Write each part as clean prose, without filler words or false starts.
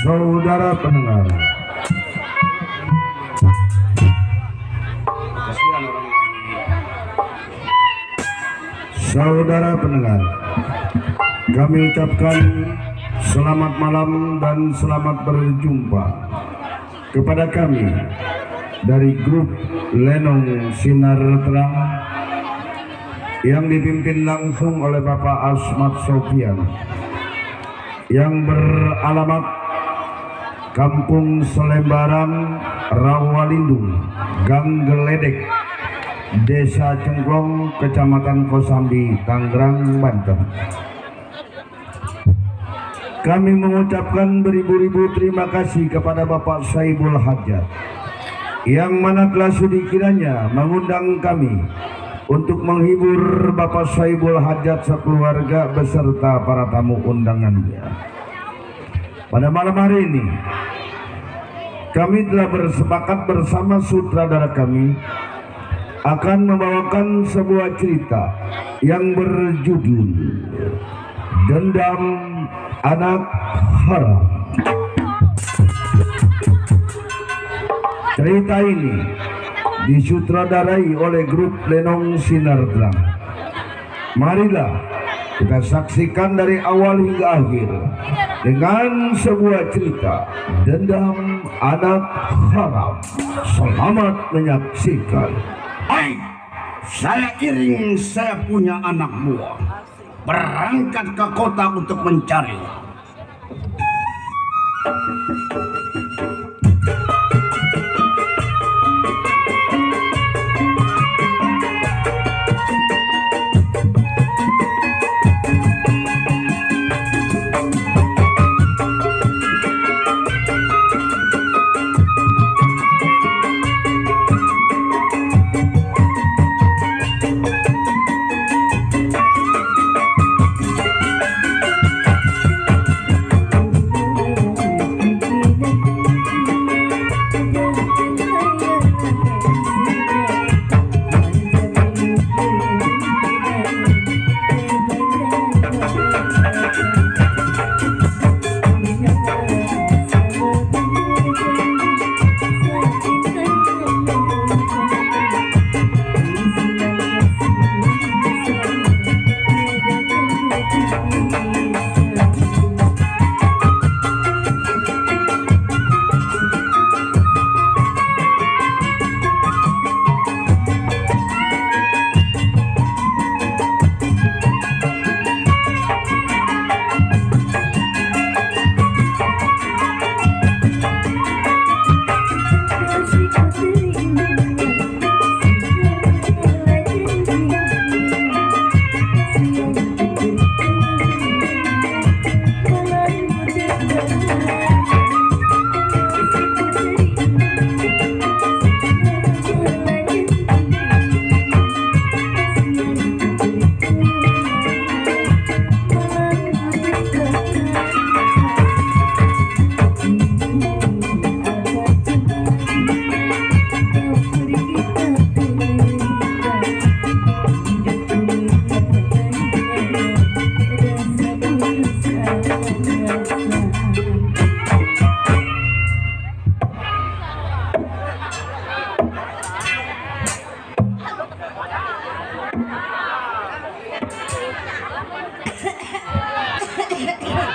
Saudara pendengar, saudara pendengar, kami ucapkan selamat malam dan selamat berjumpa kepada kami dari grup Lenong Sinar Terang yang dipimpin langsung oleh Bapak Asmat Sofian yang beralamat Kampung Selembaran, Rawalindung, Gang Geledek, Desa Cengklong, Kecamatan Kosambi, Tangerang, Banten. Kami mengucapkan beribu-ribu terima kasih kepada Bapak Saibul Hajat yang mana telah sudi kiranya mengundang kami untuk menghibur Bapak Saibul Hajat sekeluarga beserta para tamu undangannya. Pada malam hari ini kami telah bersepakat bersama sutradara kami akan membawakan sebuah cerita yang berjudul Dendam Anak Haram. Cerita ini disutradarai oleh grup Lenong Sinar Terang. Marilah kita saksikan dari awal hingga akhir dengan sebuah cerita Dendam Anak Haram. Selamat menyaksikan. Hai, saya iring, saya punya anak buah berangkat ke kota untuk mencari.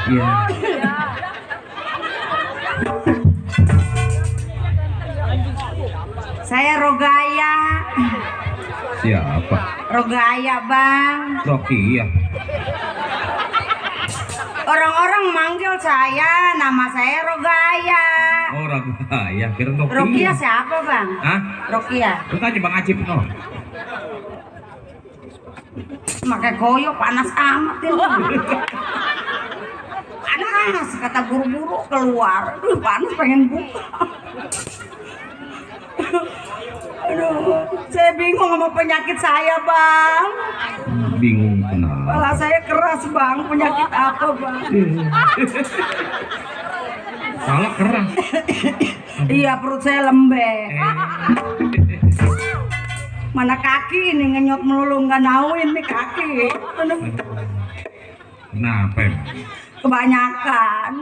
Iya. Saya Rogaya. Siapa? Rogaya, Bang. Rokia. Orang-orang manggil saya, nama saya Rogaya. Oh, Rogaya. Kira Rokia. Rokia siapa, Bang? Hah? Rokia. Lu tanya Bang Acip no. Pakai koyo panas amat ya. Panas, kata buru-buru keluar. Aduh, panas pengen buka. Aduh, saya bingung sama penyakit saya, Bang. Bingung kenapa? Kepala saya keras bang, penyakit apa bang? Salah keras. Iya perut saya lembek. Mana kaki ini ngenyot melulu nggak nauin nih kaki. Kenapa emang? Kebanyakan.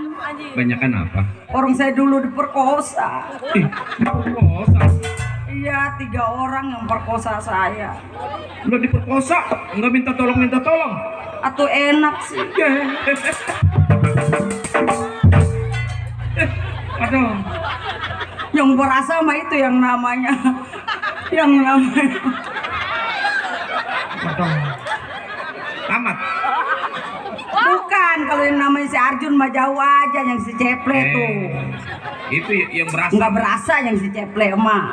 Banyakan apa? Orang saya dulu diperkosa. Diperkosa. Iya 3 orang yang perkosa saya. Udah diperkosa, nggak minta tolong. Atau enak sih. Aduh. Yang berasa mah itu yang namanya. Aduh. Tamat. Bukan, kalau yang namanya si Arjun mah jauh aja, yang si Ceple tuh. Itu yang berasa. Nggak berasa yang si Ceple mah.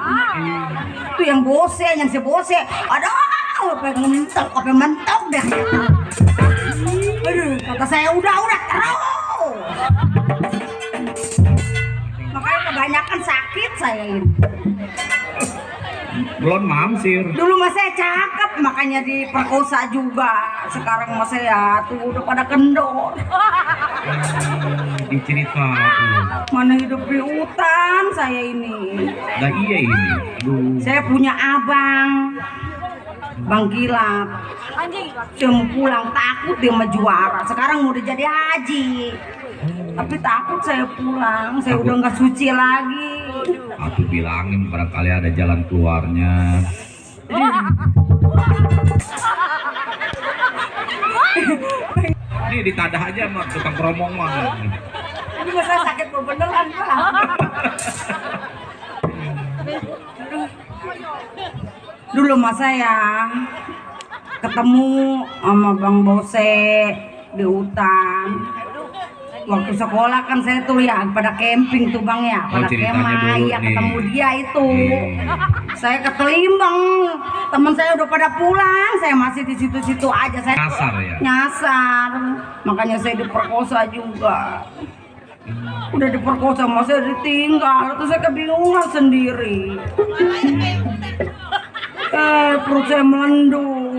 Itu yang bose, yang si bose. Aduh, pengen mentok deh. Aduh, kata saya udah terus. Makanya kebanyakan sakit saya ini. Belum mamsir. Dulu mah saya cakep, makanya diperkosa juga. Sekarang mah saya tuh udah pada kendor. Diceritain. Mana hidup di hutan saya ini. Nah iya ini. Aduh. Saya punya abang, Bang Kilap. Saya mau pulang takut dia mau juara. Sekarang mau jadi haji. Tapi takut saya pulang. Saya udah nggak suci lagi. Aku bilangin barangkali ada jalan keluarnya. Ini ditadah aja sama tukang keromong mah. Ini saya sakit beneran Pak. Dulu mas saya ketemu sama Bang Bose di hutan. Waktu sekolah kan saya tuh ya pada camping tuh bang ya, pada kemah ya ketemu dia itu. Saya ketelimbang, teman saya udah pada pulang, saya masih di situ-situ aja. Saya Nyasar ya? Nyasar, makanya saya diperkosa juga. Udah diperkosa, masa ditinggal, terus saya kebingungan sendiri. Perut saya melendung,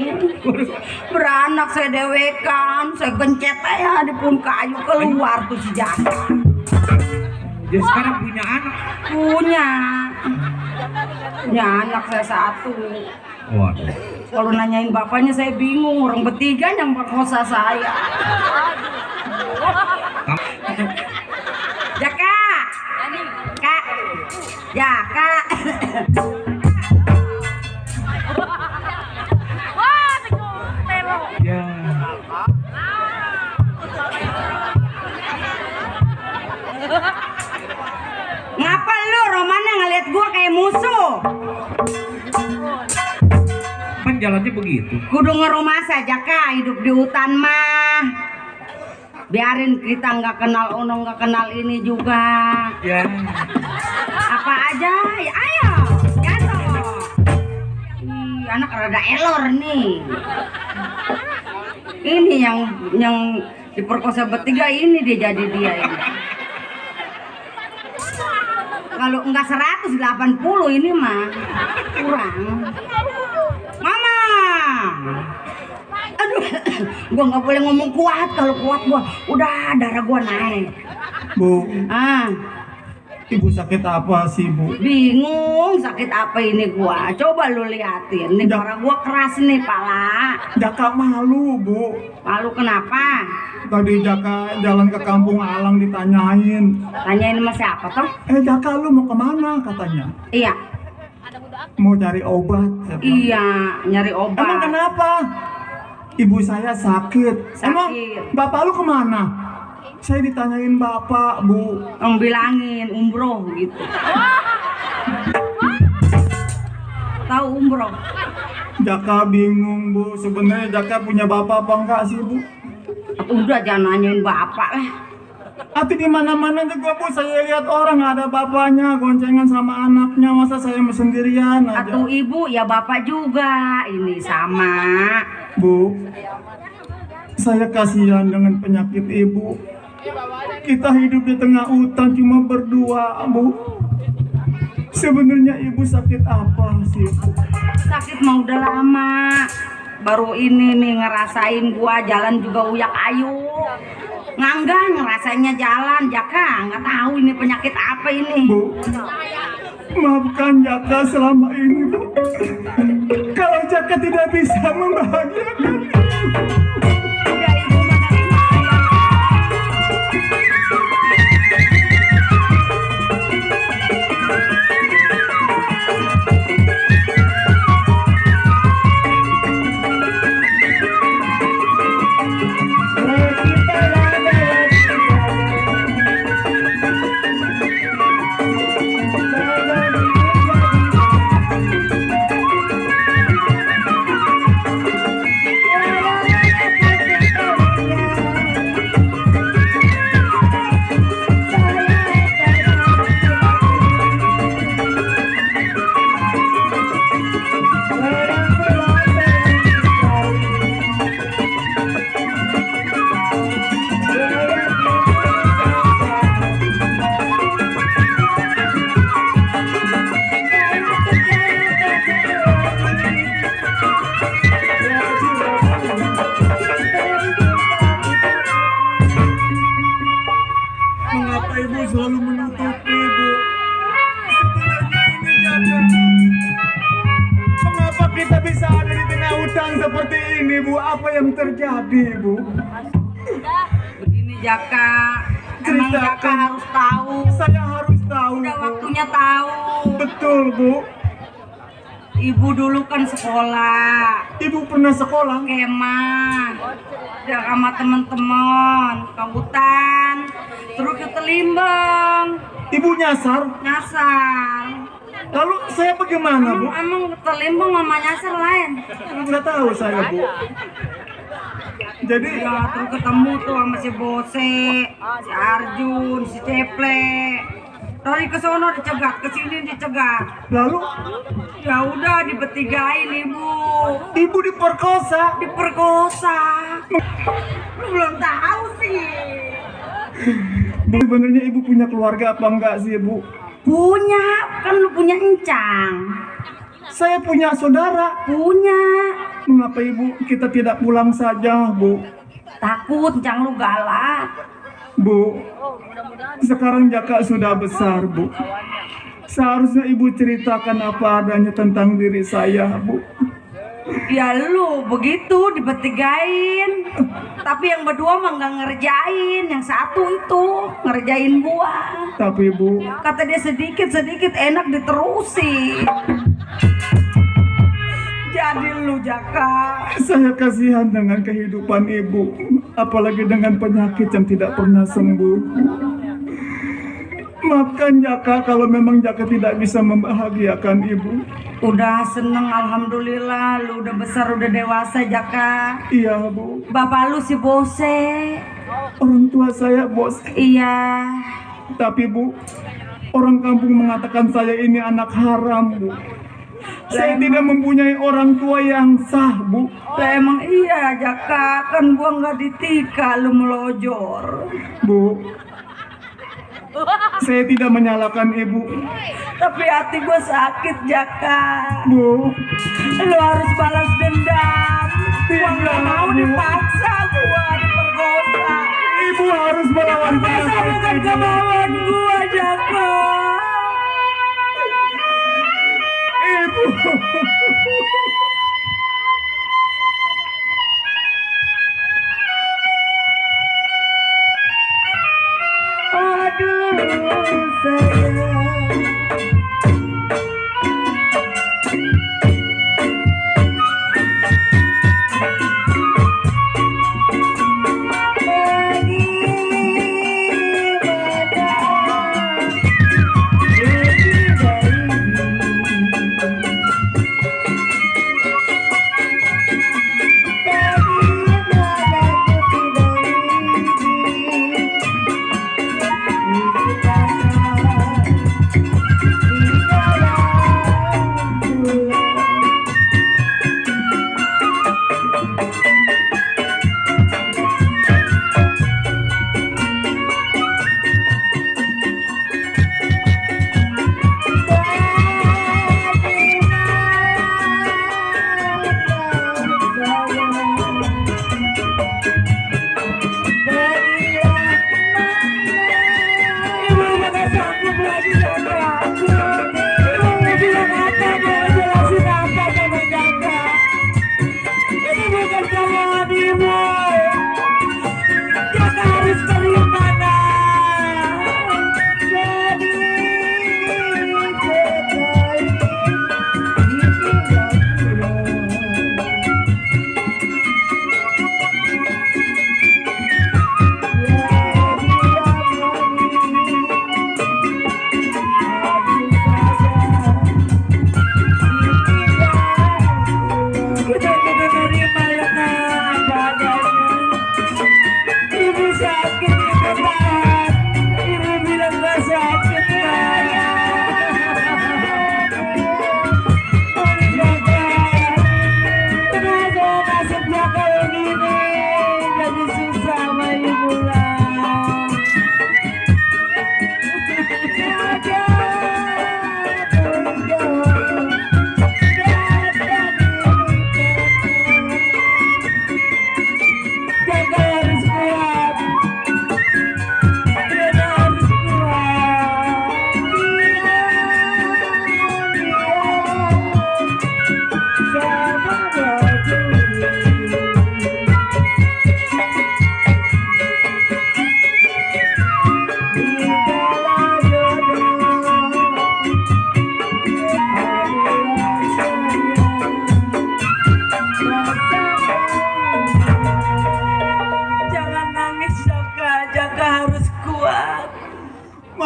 beranak saya dewekan, saya gencet ya di pohon kayu keluar tuh si Jaka. Dia sekarang punya anak. Punya anak saya 1. Waduh. Kalau nanyain bapaknya saya bingung, orang bertiga yang perkosa saya. Jaka, Kak, Jaka. Ya. Ngapa lu Romana ngeliat gua kayak musuh? Kan jalannya begitu. Kudu ngerumah saja Kak, hidup di hutan mah. Biarin kita nggak kenal ono, nggak kenal ini juga. Ya. Apa aja, ya ayo, jatuh. Ih, anak rada elor nih. Ini yang diperkosa bertiga ini dia jadi dia ini. Kalau enggak 180 ini mah kurang. Mama. Aduh, gua nggak boleh ngomong kuat. Kalau kuat gua udah darah gua naik. Bu, Ibu sakit apa sih Bu? bingung sakit apa ini gua. Coba lu liatin. Nih suara gua keras nih pala. Jaka malu Bu. Malu kenapa? Tadi Jaka jalan ke kampung Alang ditanyain. Tanyain sama siapa toh? Jaka lu mau kemana katanya? Iya. Mau cari obat. Saya bilang. Iya, nyari obat. Emang kenapa? Ibu saya sakit. Emang bapak lu kemana? Saya ditanyain bapak Bu. Orang bilangin umroh gitu. Tahu umroh? Jaka bingung Bu. Sebenarnya Jaka punya bapak apa enggak sih Bu? Udah jangan nanyain bapak lah. Ati di mana-mana juga Bu, saya lihat orang ada bapaknya goncengan sama anaknya, masa saya sendirian aja. Atau ibu ya bapak juga, ini sama. Bu, saya kasihan dengan penyakit ibu. Kita hidup di tengah hutan cuma berdua, Bu. Sebenarnya ibu sakit apa sih, Bu? Sakit mau udah lama. baru ini nih ngerasain gua jalan juga uyak ayu. Nganggang rasanya jalan, Jaka. Nggak tahu ini penyakit apa ini. Bu, maafkan Jaka selama ini, Bu. Kalau Jaka tidak bisa membahagiakan Ibu. Udah ibu menerima Mengapa Ibu selalu menutupi, Bu? Sebenarnya ini Jaka. Mengapa kita bisa ada di tengah hutan seperti ini, Bu? Apa yang terjadi, Bu? begini Jaka. Emang Jaka Ceritakan. harus tahu. Saya harus tahu, Udah Bu. waktunya tahu. Betul, Bu. Ibu dulu kan sekolah, Ibu pernah sekolah? kemah, udah sama teman-teman ke hutan, terus ke Telimbang, Ibu nyasar? nyasar. Lalu saya bagaimana, Bu? Emang ke Telimbang sama nyasar lain. Nggak tahu saya, Bu. Jadi, Ya terus ketemu tuh sama si Bose, si Arjun, si Ceple. Dari ke sono dicegat, ke sini dicegat. lalu Ya udah dibetigain ibu, Ibu diperkosa. diperkosa. Lu belum tahu sih. Bu, sebenarnya Ibu punya keluarga apa enggak sih, Bu? Punya, kan lu punya encang. Saya punya saudara. Punya. Mengapa Ibu kita tidak pulang saja, Bu? Takut encang lu galak. Bu, sekarang Jaka sudah besar, Bu. Seharusnya Ibu ceritakan apa adanya tentang diri saya, Bu. Ya lu begitu dibetigain. Tapi yang berdua mah nggak ngerjain, yang satu itu ngerjain gua. Tapi, Bu, Kata dia sedikit-sedikit enak diterusin. Jadi lu Jaka. saya kasihan dengan kehidupan Ibu, apalagi dengan penyakit yang tidak pernah sembuh. Maafkan Jaka kalau memang Jaka tidak bisa membahagiakan Ibu. Udah seneng alhamdulillah, lu udah besar udah dewasa Jaka. Iya, Bu. Bapak lu si Bose. Orang tua saya, Bos. Iya. Tapi, Bu, orang kampung mengatakan saya ini anak haram, Bu. Saya tidak mempunyai orang tua yang sah, Bu. Lah emang iya Jaka, kan gua nggak ditika lu melojor. Bu, saya tidak menyalahkan Ibu. Tapi hati gua sakit Jaka. Bu, Lu harus balas dendam. Gua nggak mau Bu. dipaksa, gua diperkosa. Ibu harus melawan Masa penyakit bukan Ibu. kemauan gua Jaka. Ibu. Aduh sayang.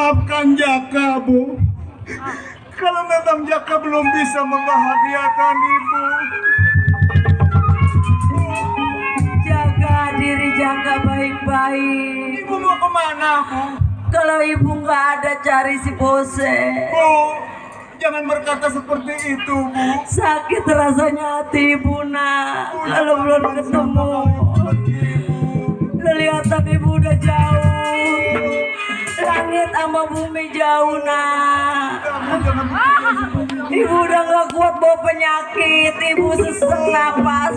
Maafkan Jaka, Bu. Kalau memang Jaka belum bisa membahagiakan Ibu. Jaga diri, jaga baik-baik. Ibu mau kemana, Bu? Kalau ibu nggak ada, cari si Bose. Bu, jangan berkata seperti itu, Bu. Sakit rasanya hati ibu, nak. Kalau belum ketemu. Kelihatan ibu udah jauh. Langit sama bumi jauh, nak. Ibu udah gak kuat bawa penyakit. Ibu sesak napas.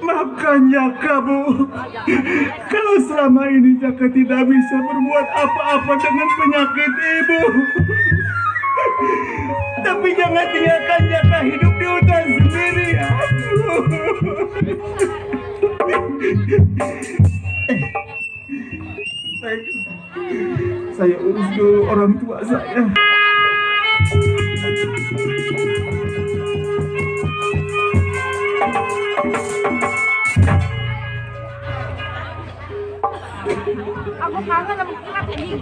Maafkan Jaka, Bu. Kalau selama ini Jaka tidak bisa berbuat apa-apa dengan penyakit Ibu. Tapi jangan tinggalkan Jaka hidup di hutan sendirian. Baik, saya urus dulu orang tua saya. Aku kangen sama kakak ini.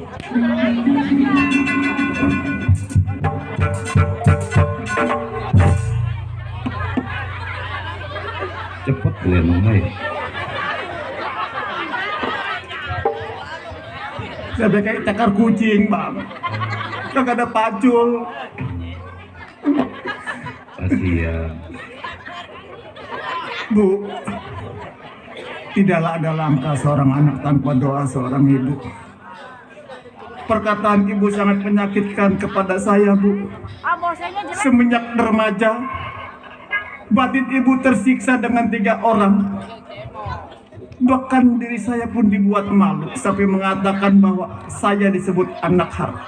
Cepet tuh ya Mama. Saya kayak cakar kucing, Bang. Kagak ada pacul. Kasihan. Bu, tidaklah ada langkah seorang anak tanpa doa seorang ibu. Perkataan ibu sangat menyakitkan kepada saya, Bu. Semenjak remaja, batin ibu tersiksa dengan 3 orang. Bahkan diri saya pun dibuat malu sampai mengatakan bahwa saya disebut anak haram.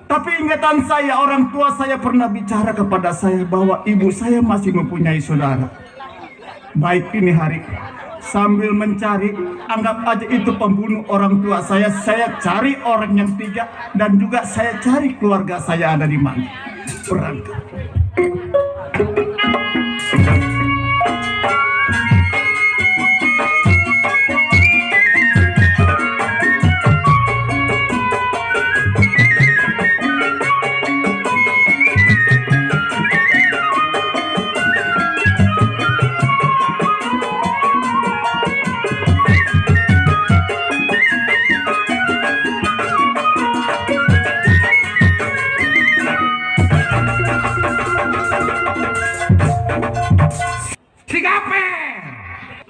Tapi ingatan saya, orang tua saya pernah bicara kepada saya bahwa ibu saya masih mempunyai saudara. Baik ini hari, sambil mencari, anggap aja itu pembunuh orang tua saya cari orang yang 3 dan juga saya cari keluarga saya ada di mana. Berangkat.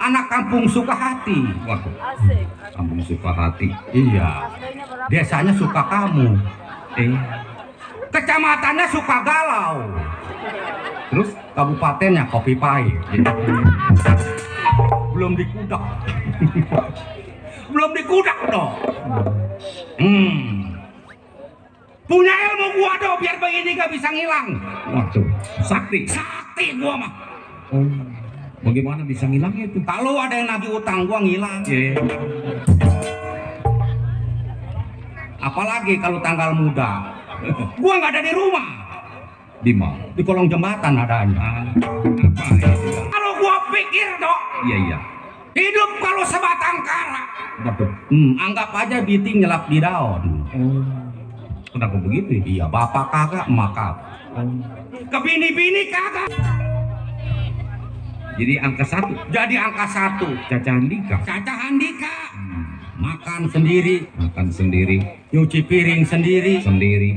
Anak kampung Sukahati. Waduh. Asik. Kampung Sukahati. Iya. Desanya suka kamu. Kecamatannya Sukagalau. Terus Kabupatennya Kopi Pahit. Belum dikudak. Belum dikudak dong. Punya ilmu gua dong biar begini gak bisa ngilang. waduh, sakti. Sakti gua mah. Oh. Bagaimana bisa ngilangnya itu? Kalau ada yang nagih utang gua ngilang. Iya. Apalagi kalau tanggal muda. Gua nggak ada di rumah. Di mana? Di kolong jembatan adanya. Apa itu? Kalau gua pikir dok, Iya iya. hidup kalau sebatang kara. Waduh. Anggap aja biting nyelap di daun. Oh. Kenapa begitu? Iya, bapak kagak, emak kagak. Ke bini-bini kagak. Jadi angka 1. Jadi angka 1. Caca Handika. Caca Handika. Makan sendiri, Makan sendiri, nyuci piring sendiri, sendiri.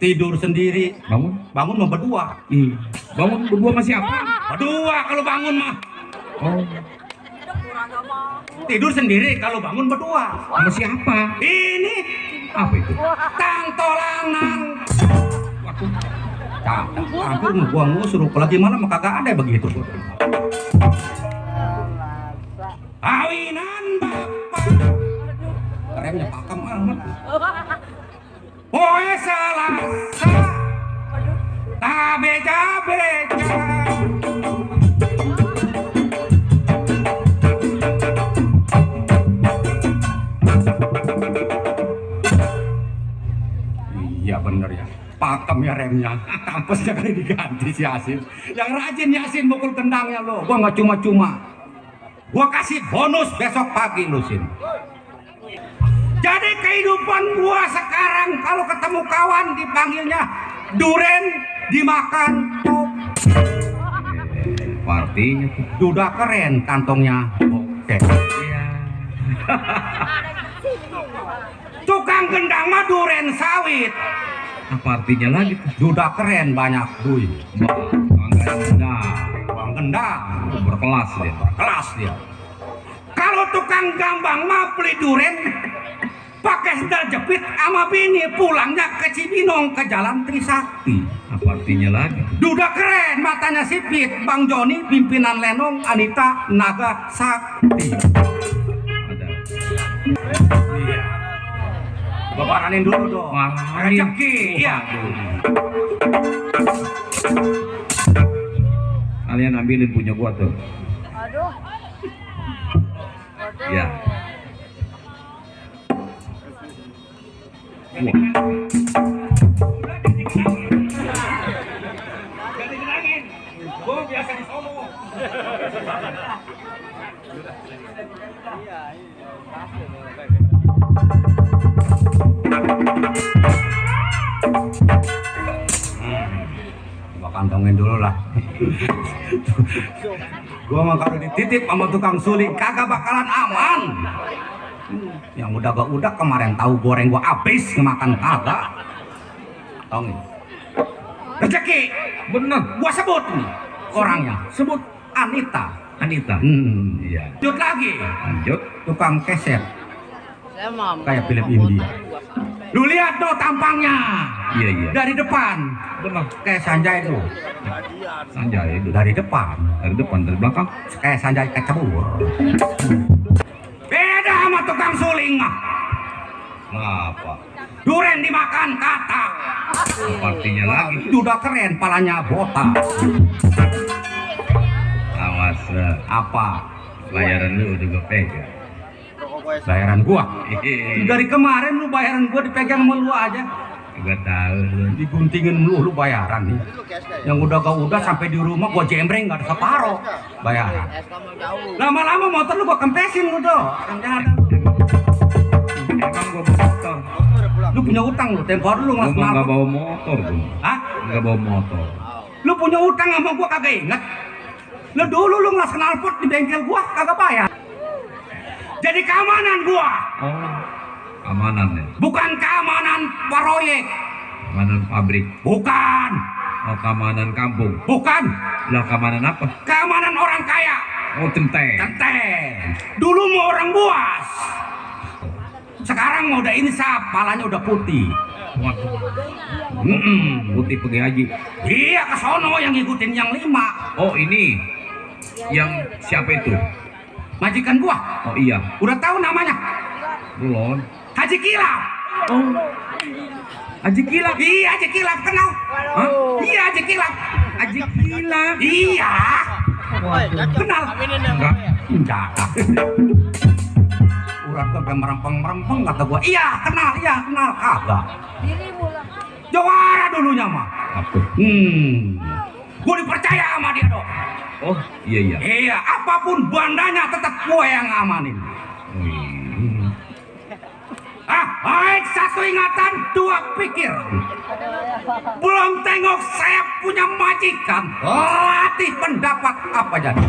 tidur sendiri. Bangun. Bangun mau berdua. Bangun berdua sama siapa? Berdua kalau bangun mah. Oh, Tidur sendiri kalau bangun berdua. sama siapa? Ini Apa itu? tang tolangan. Waduh. Hampir gua ngusur lagi mana mah kagak ada begitu. Awinan bapak. Remnya pakam amat. Poe selasa. Tabeja-beja. Iya bener ya, pakem ya remnya, tampesnya kali diganti si Yasin. Yang rajin Yasin mukul kendangnya lo, gua nggak cuma-cuma. Gua kasih bonus besok pagi lu Sin. Jadi kehidupan gua sekarang kalau ketemu kawan dipanggilnya duren dimakan top. Partinya tuh. Duda keren kantongnya. Oke. Iya. Tukang gendang mah duren sawit. Apa artinya lagi tuh? Duda keren banyak duit. Tukang gendang Berkelas dia. kelas dia. Kalau tukang gambang mah beli duren pakai sendal jepit sama bini pulangnya ke Cibinong ke Jalan Trisakti. Apa artinya lagi? Duda keren matanya sipit. Bang Joni pimpinan Lenong, Anita Naga Sakti. Ada. Iya. Babaranin dulu dong. Rezeki ya. Kalian ambilin punya gua tuh. Ya. Wah. Gua biasa di sono. Gua kantongin dulu lah. Gua mah kalau dititip sama tukang suling kagak bakalan aman. Yang udah kemarin tahu goreng gua habis ngemakan kagak. Tahu nih. Rezeki. Bener. Gua sebut nih orangnya. Sebut Anita. Anita. Iya. Lanjut lagi. Lanjut. Tukang keset. Kayak film India. Lu lihat tuh tampangnya. Iya iya. Dari depan. Bener. Kayak Sanjay tuh. Sanjay itu. Dari depan. Dari depan, dari belakang. Kayak Sanjay kecebur. Beda sama tukang suling mah. Apa? Duren dimakan katak. Apa artinya lagi? Duda keren palanya botak. Awas. Apa? Bayaran lu udah gue pegang. Bayaran gua. Hehehe. Dari kemarin lu bayaran gua dipegang sama lu aja. Gak tahu lu. Diguntingin lu bayaran nih. Yang udah sampai di rumah gua jembreng gak ada separo bayaran. Lama-lama motor lu gua kempesin lu tuh. Emang gua motor. Lu punya utang lu, tempo hari lu Gua ngelas mah nggak knalpot. bawa motor gua. Hah? Nggak bawa motor. Lu punya utang sama gua kagak inget. Lu dulu lu ngelas knalpot di bengkel gua kagak bayar. Jadi keamanan gua, Oh, keamanan ya. bukan keamanan proyek. Keamanan pabrik. Bukan. Oh, keamanan kampung. Bukan. Lah keamanan apa? Keamanan orang kaya. Oh, centeng. Centeng. Dulu mau orang buas. Sekarang mau udah insaf, palanya udah putih. Waduh. Putih pergi haji. Iya ke sono yang ngikutin yang 5. Oh, ini yang siapa itu? Majikan gua. Oh iya, Udah tahu namanya? Belon. Haji Kilap. Oh, Haji Kilap. Iya Haji Kilap kenal. Hah? Iya Haji Kilap. Haji Kilap. Iya. Kenal. Enggak. Enggak. Urat sampai merempeng kata gua. Iya kenal kagak. Jawara dulunya mah. Apa? Gua dipercaya sama dia dong. Oh, iya iya. Iya, apapun bandanya tetap gua yang ngamanin. Baik, satu ingatan, dua pikir. Belum tengok saya punya majikan. Latih pendapat apa jadi?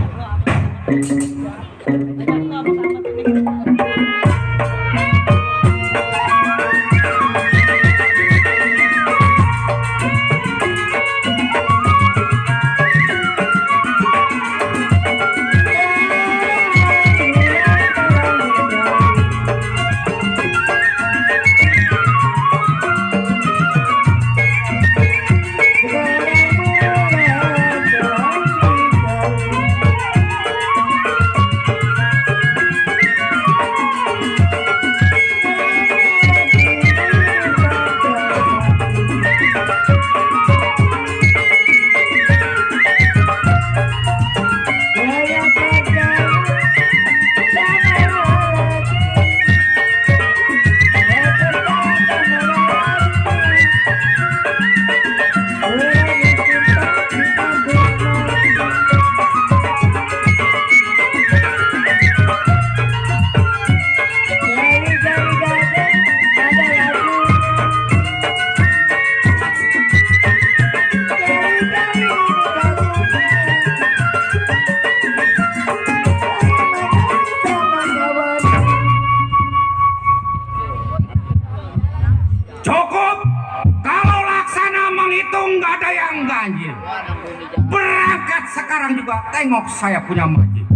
Cukup. Kalau Laksana menghitung nggak ada yang ganjil. Berangkat sekarang juga, tengok saya punya majikan.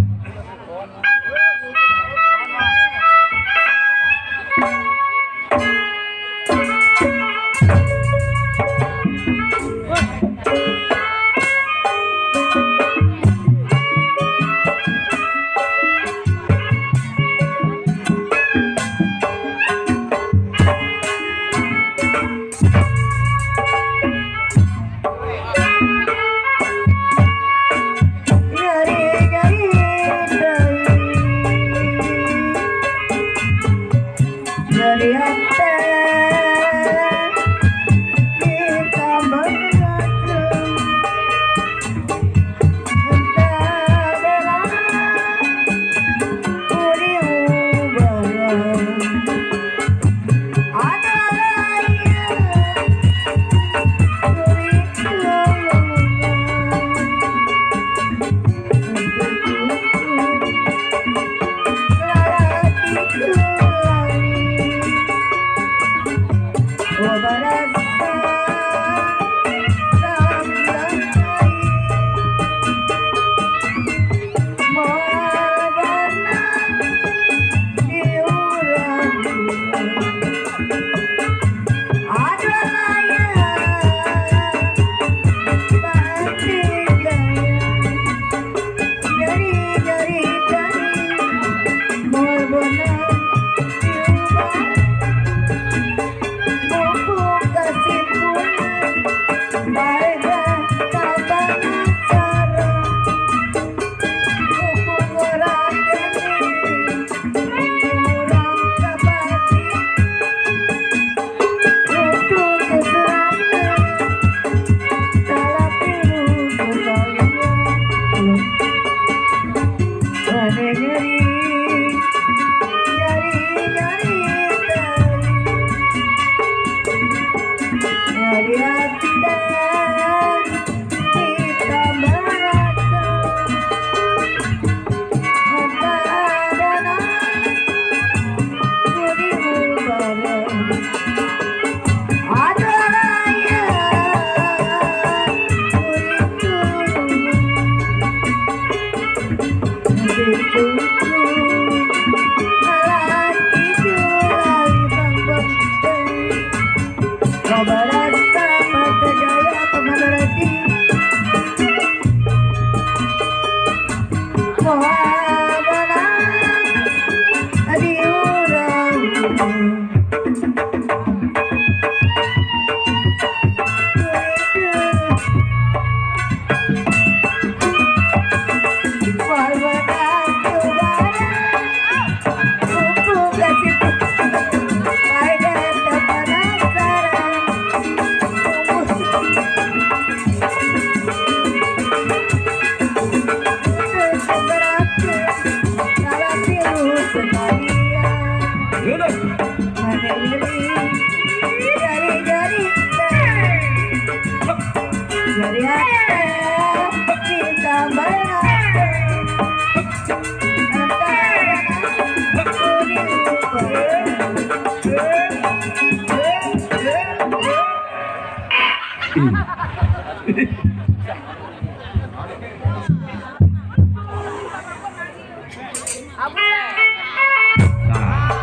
Nah,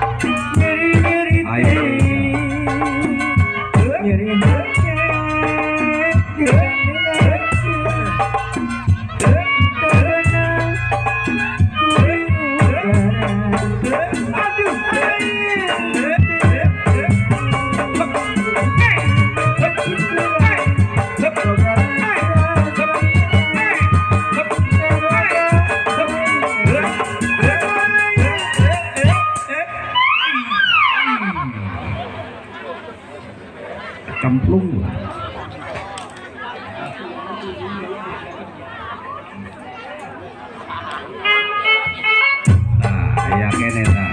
ayo. Cemplung. Nah, ya kene ta.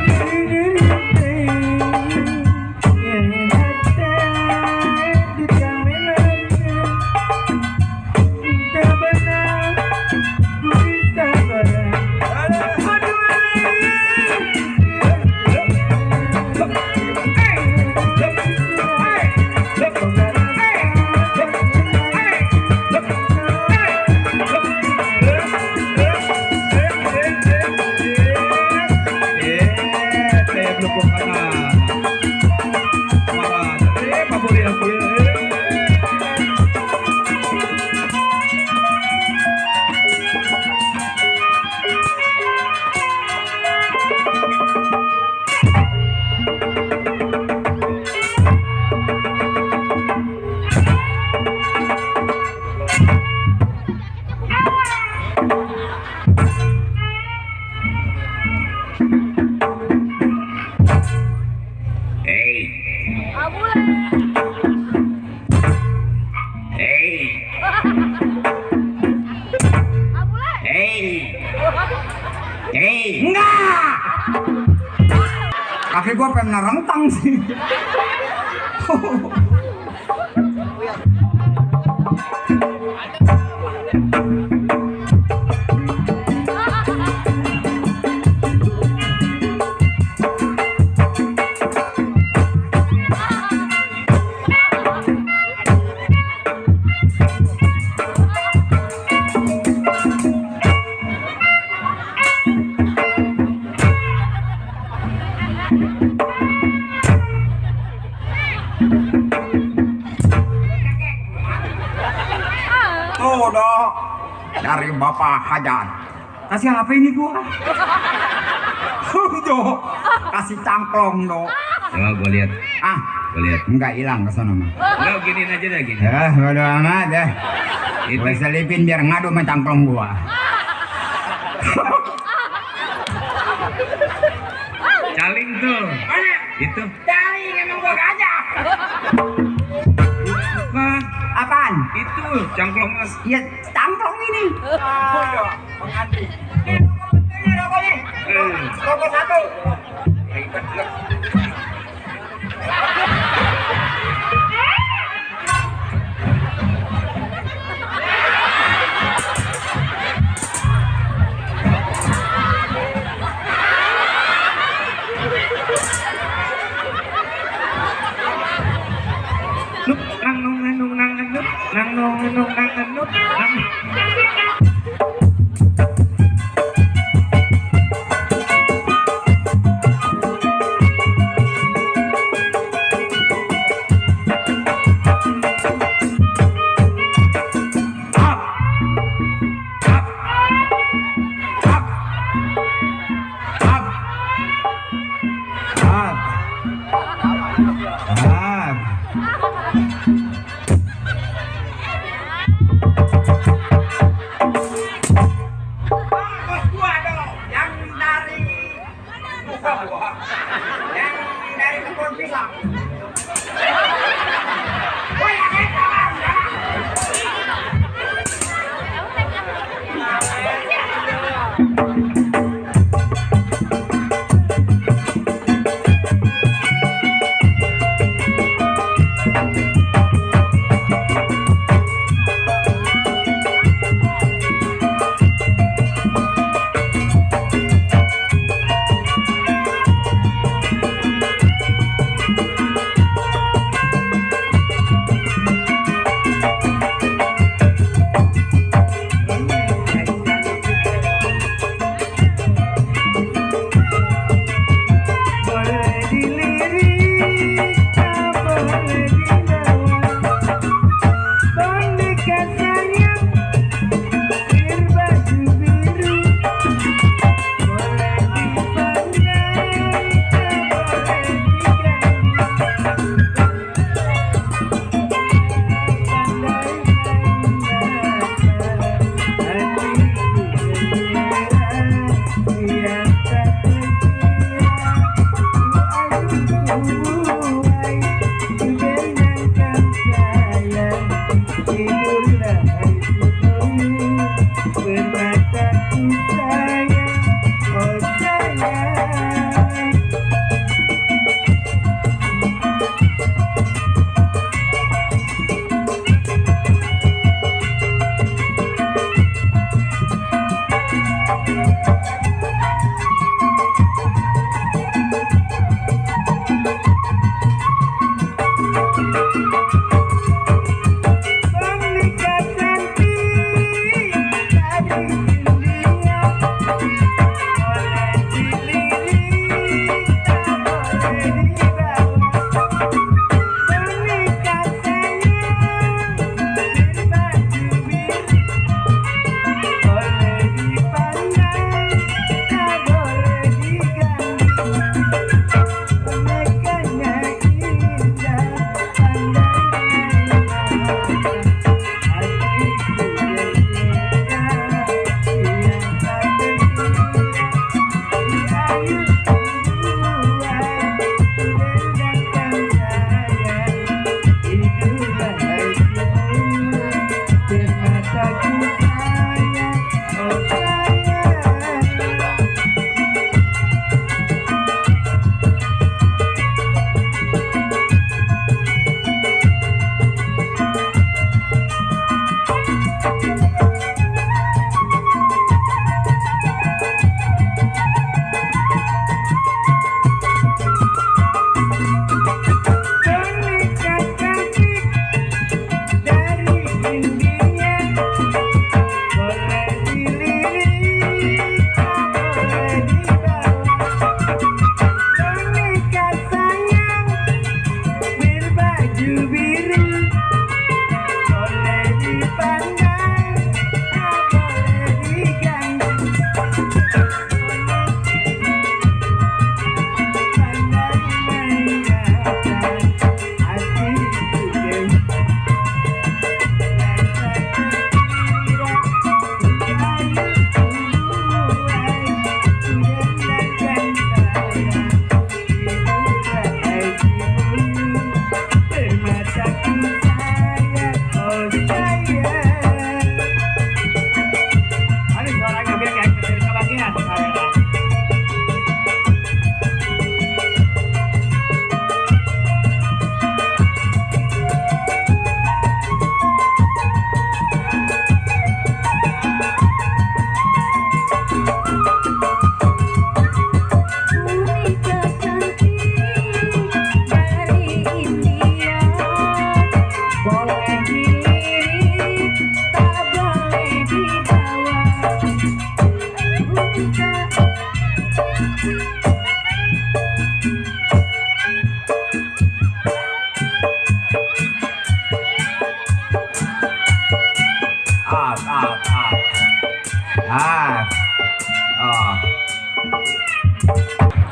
Enggak. Kaki gua pengen rentang sih. Tuh dong, dari Bapak Hajat. Kasih HP ini gua. Tuh, kasih cangklong dong. Coba gue lihat. Ah, Gue lihat. enggak hilang ke sana mah. Enggak, giniin aja dah gini. Ya, bodo amat ya. Itu. Gua selipin biar ngadu sama cangklong gua. Caling tuh. Itu. Caling emang gua gajah. Bukan. Apaan? Itu cangklong mas. Ya, cangklong ini. Rokok satu. Nup, nang nong nang nong nang nup, nang nong nang nong nang nup, nang.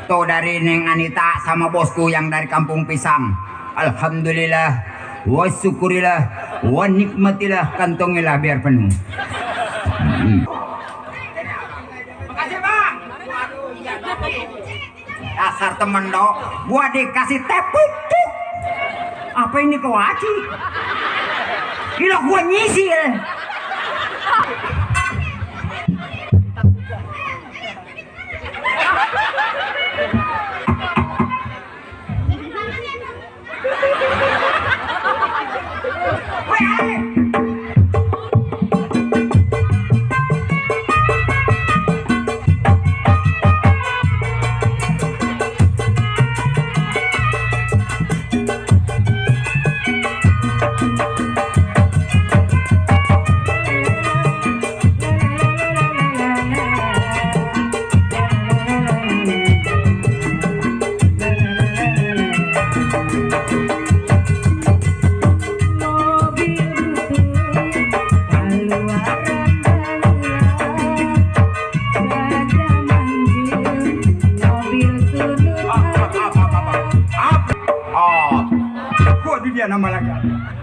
Tuh dari Neng Anita sama bosku yang dari Kampung Pisang. Alhamdulillah, wa syukurillah, wa nikmatillah, kantongilah biar penuh. Makasih bang. Dasar temen dok, gua dikasih tepuk. Apa ini kau aci? Gila gua nyisil. nama lagi.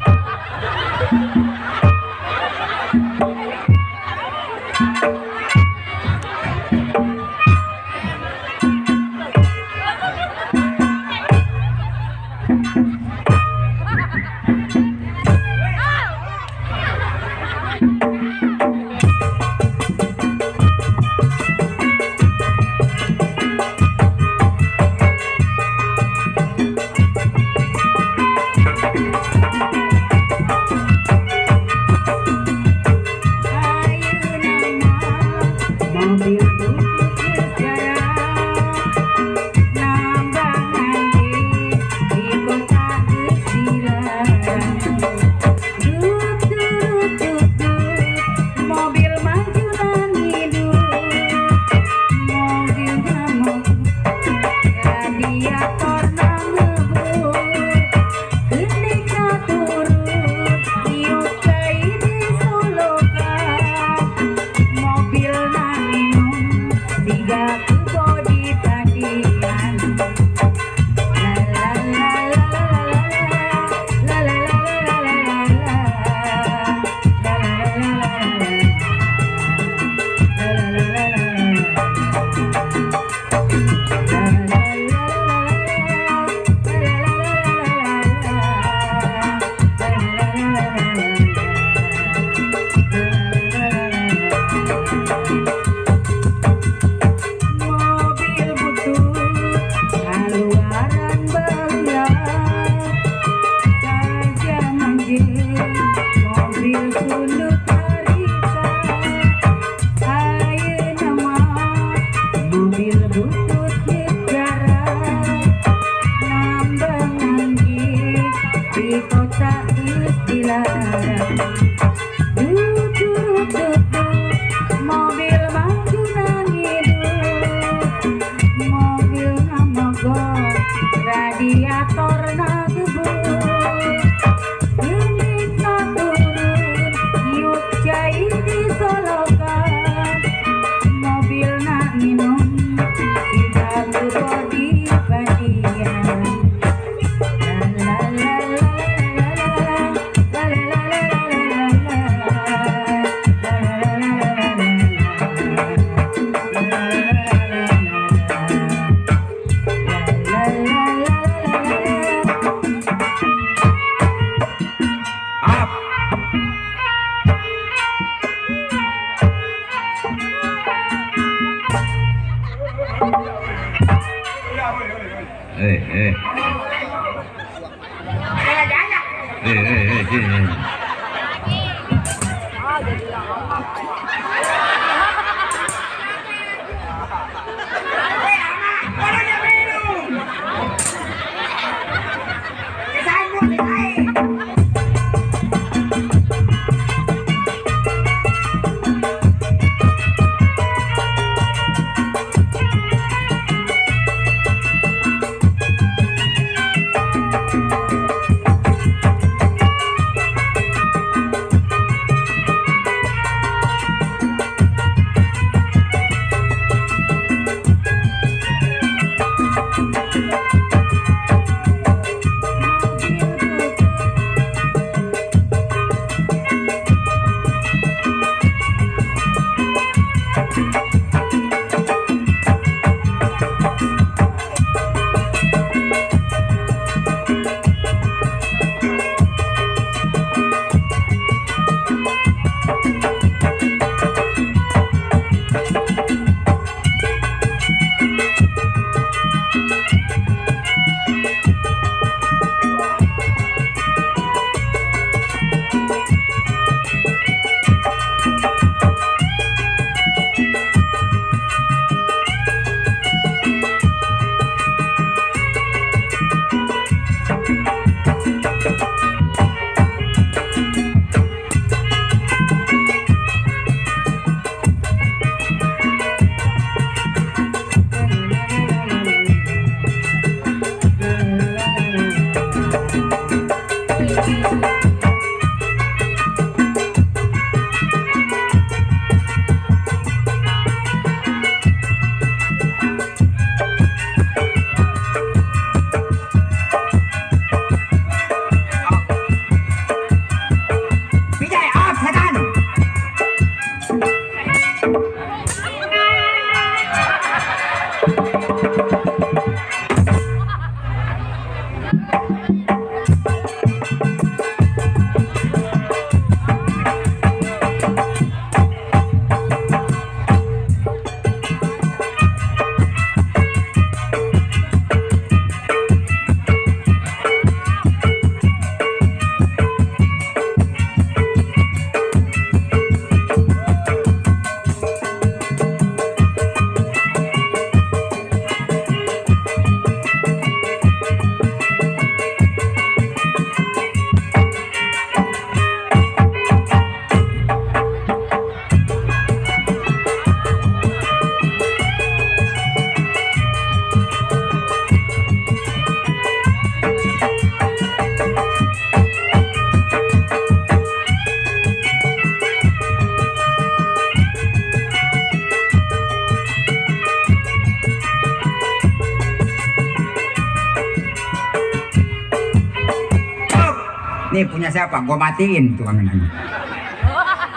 Nih punya siapa? Gua matiin tukang nanya.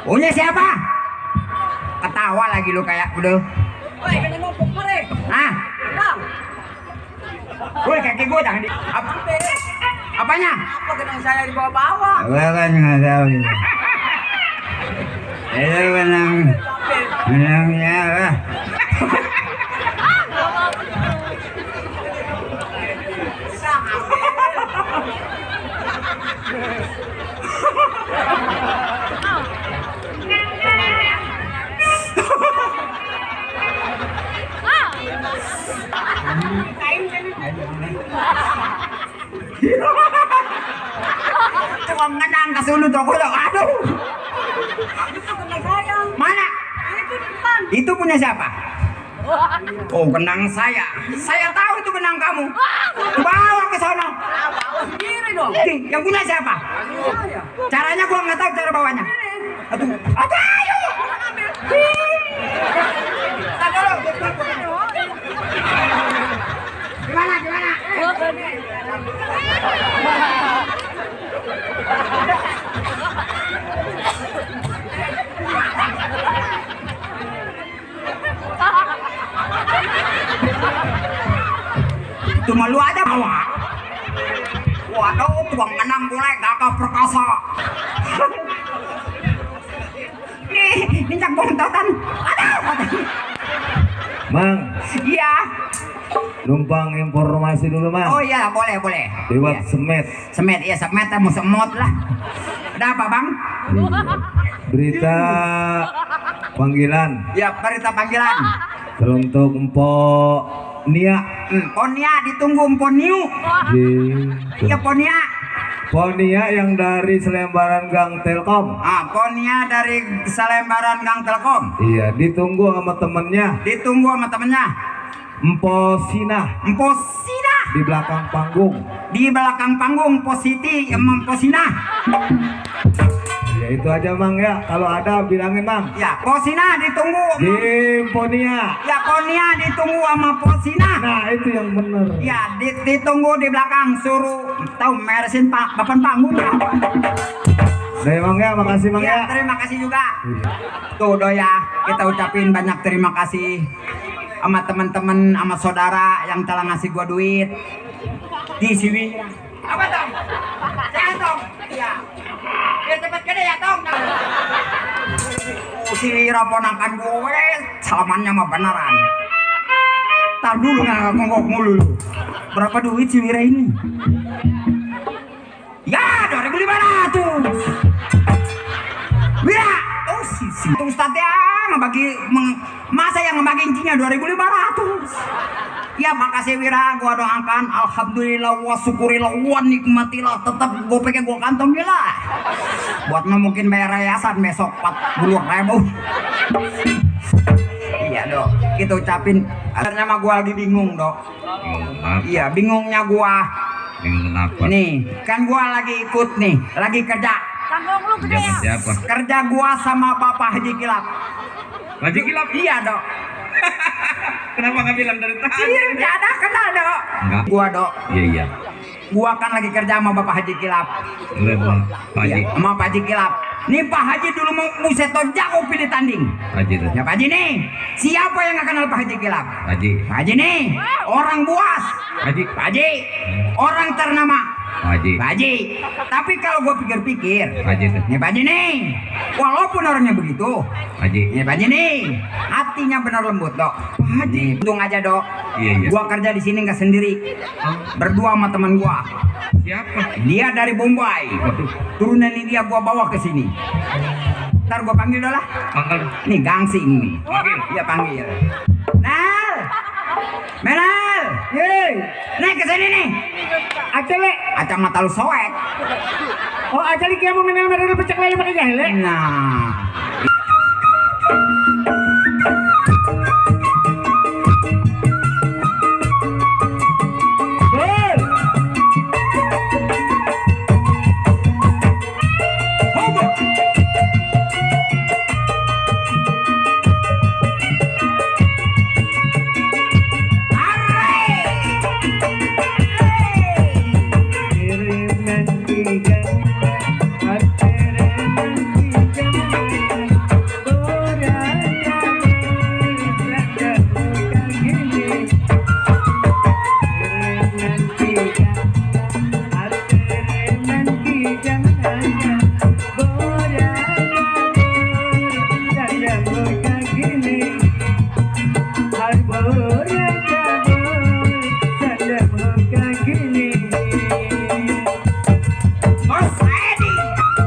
Punya siapa? Ketawa lagi lu kayak udah. Woi, kena ngomong mare. Ah, Dang. woi kaki gua jangan di. Apanya? Apa kena saya dibawa-bawa? Gua kan nggak tahu. Itu menangnya lah. Cuma ngenang ke sulu tuh aku udah aduh. Itu kena saya. Mana? Itu di depan. Itu punya siapa? Oh, kenang saya. Saya tahu itu kenang kamu. Bawa ke sana. Bawa sendiri dong. Nih, yang punya siapa? Saya. Caranya gua nggak tahu cara bawanya. Aduh, ayo. Tak dulu. Gimana? Cuma lu aja bawa. Waduh, tuang menang boleh gagah perkasa. Nih cak bontotan. Aduh. Mang, Iya. numpang informasi dulu, Mang. Oh iya, boleh. Lewat Iya. semet. Semet, iya semet, mau semut lah. Ada apa bang? Iya. Berita panggilan Ya, berita panggilan. untuk Empok Nia Ponia ditunggu Poniu. di Iya Ponia. Ponia yang dari Selembaran Gang Telkom. Ponia dari Selembaran Gang Telkom. Iya, ditunggu sama temennya Ditunggu sama temennya. Empok Sina Posina di belakang panggung. di belakang panggung. Positi Posina. Ya itu aja, Mang ya. Kalau ada bilangin, Mang. Ya, Posina ditunggu. Di Ponia. Ya, Ponia ditunggu sama Posina. Nah, itu yang bener. Ya, ditunggu di belakang, suruh tahu meresin Pak papan panggung. Nah, Mang ya, makasih, Mang Ya, ya. terima kasih juga. Tuh Doya, kita ucapin banyak terima kasih sama teman-teman, sama saudara yang telah ngasih gua duit di sini. Apa dong? Saya dong. Iya. Biar cepet gede ya dong. Si Wira ponakan gue, salamannya mah beneran. Tar dulu ngangok mulu lu. Berapa duit si Wira ini? Ya, 2.500. Wira, oh si Ustadz ya masa yang ngebagi incinya 2.500. Ya makasih Wira, gua doakan alhamdulillah wa syukurillah wa nikmatillah, tetap gua pengen gua kantongin lah buat mungkin bayar yayasan besok 40.000. Iya dok, kita ucapin. Akhirnya mah gua lagi bingung dok. Iya bingungnya gua. Bingung kenapa? Nih kan gua lagi ikut nih, lagi kerja. Tanggung lu gede ya. Siapa? Kerja gua sama Bapak Haji Kilap. Haji Kilap? Iya dok. Kenapa nggak bilang dari tadi? Tidak ada kenal dok. Enggak. Gua dok. Iya. Gua kan lagi kerja sama Bapak Haji Kilap. Lepas Pak Haji. Iya, sama Pak Haji Kilap. Nih Pak Haji dulu mau museto jago pilih tanding. Haji tuh. Ya Pak Haji nih, siapa yang nggak kenal Pak Haji Kilap? Haji. Pak Haji nih, orang buas. Haji. Pak Haji, orang ternama. Pak Haji. Pak Haji. Tapi kalau gue pikir-pikir, Pak Haji tuh. nih Pak Haji nih, walaupun orangnya begitu, Pak Haji. nih Pak Haji nih, hatinya benar lembut dok. Pak Haji, untung aja dok. Iya, iya. Gua kerja di sini nggak sendiri, berdua sama teman gua. Siapa? Dia dari Bombay. Turunan ini dia gua bawa ke sini. Ntar gua panggil dah lah. Panggil. Nih gangsing nih. Panggil. Iya panggil. Nal, Menal, Yeay, nih kesini nih. acele. Acang mata lu soek. Oh, acele kamu menel-menel pecek lele pakai jahile. Nah, Bur. Bos Edi,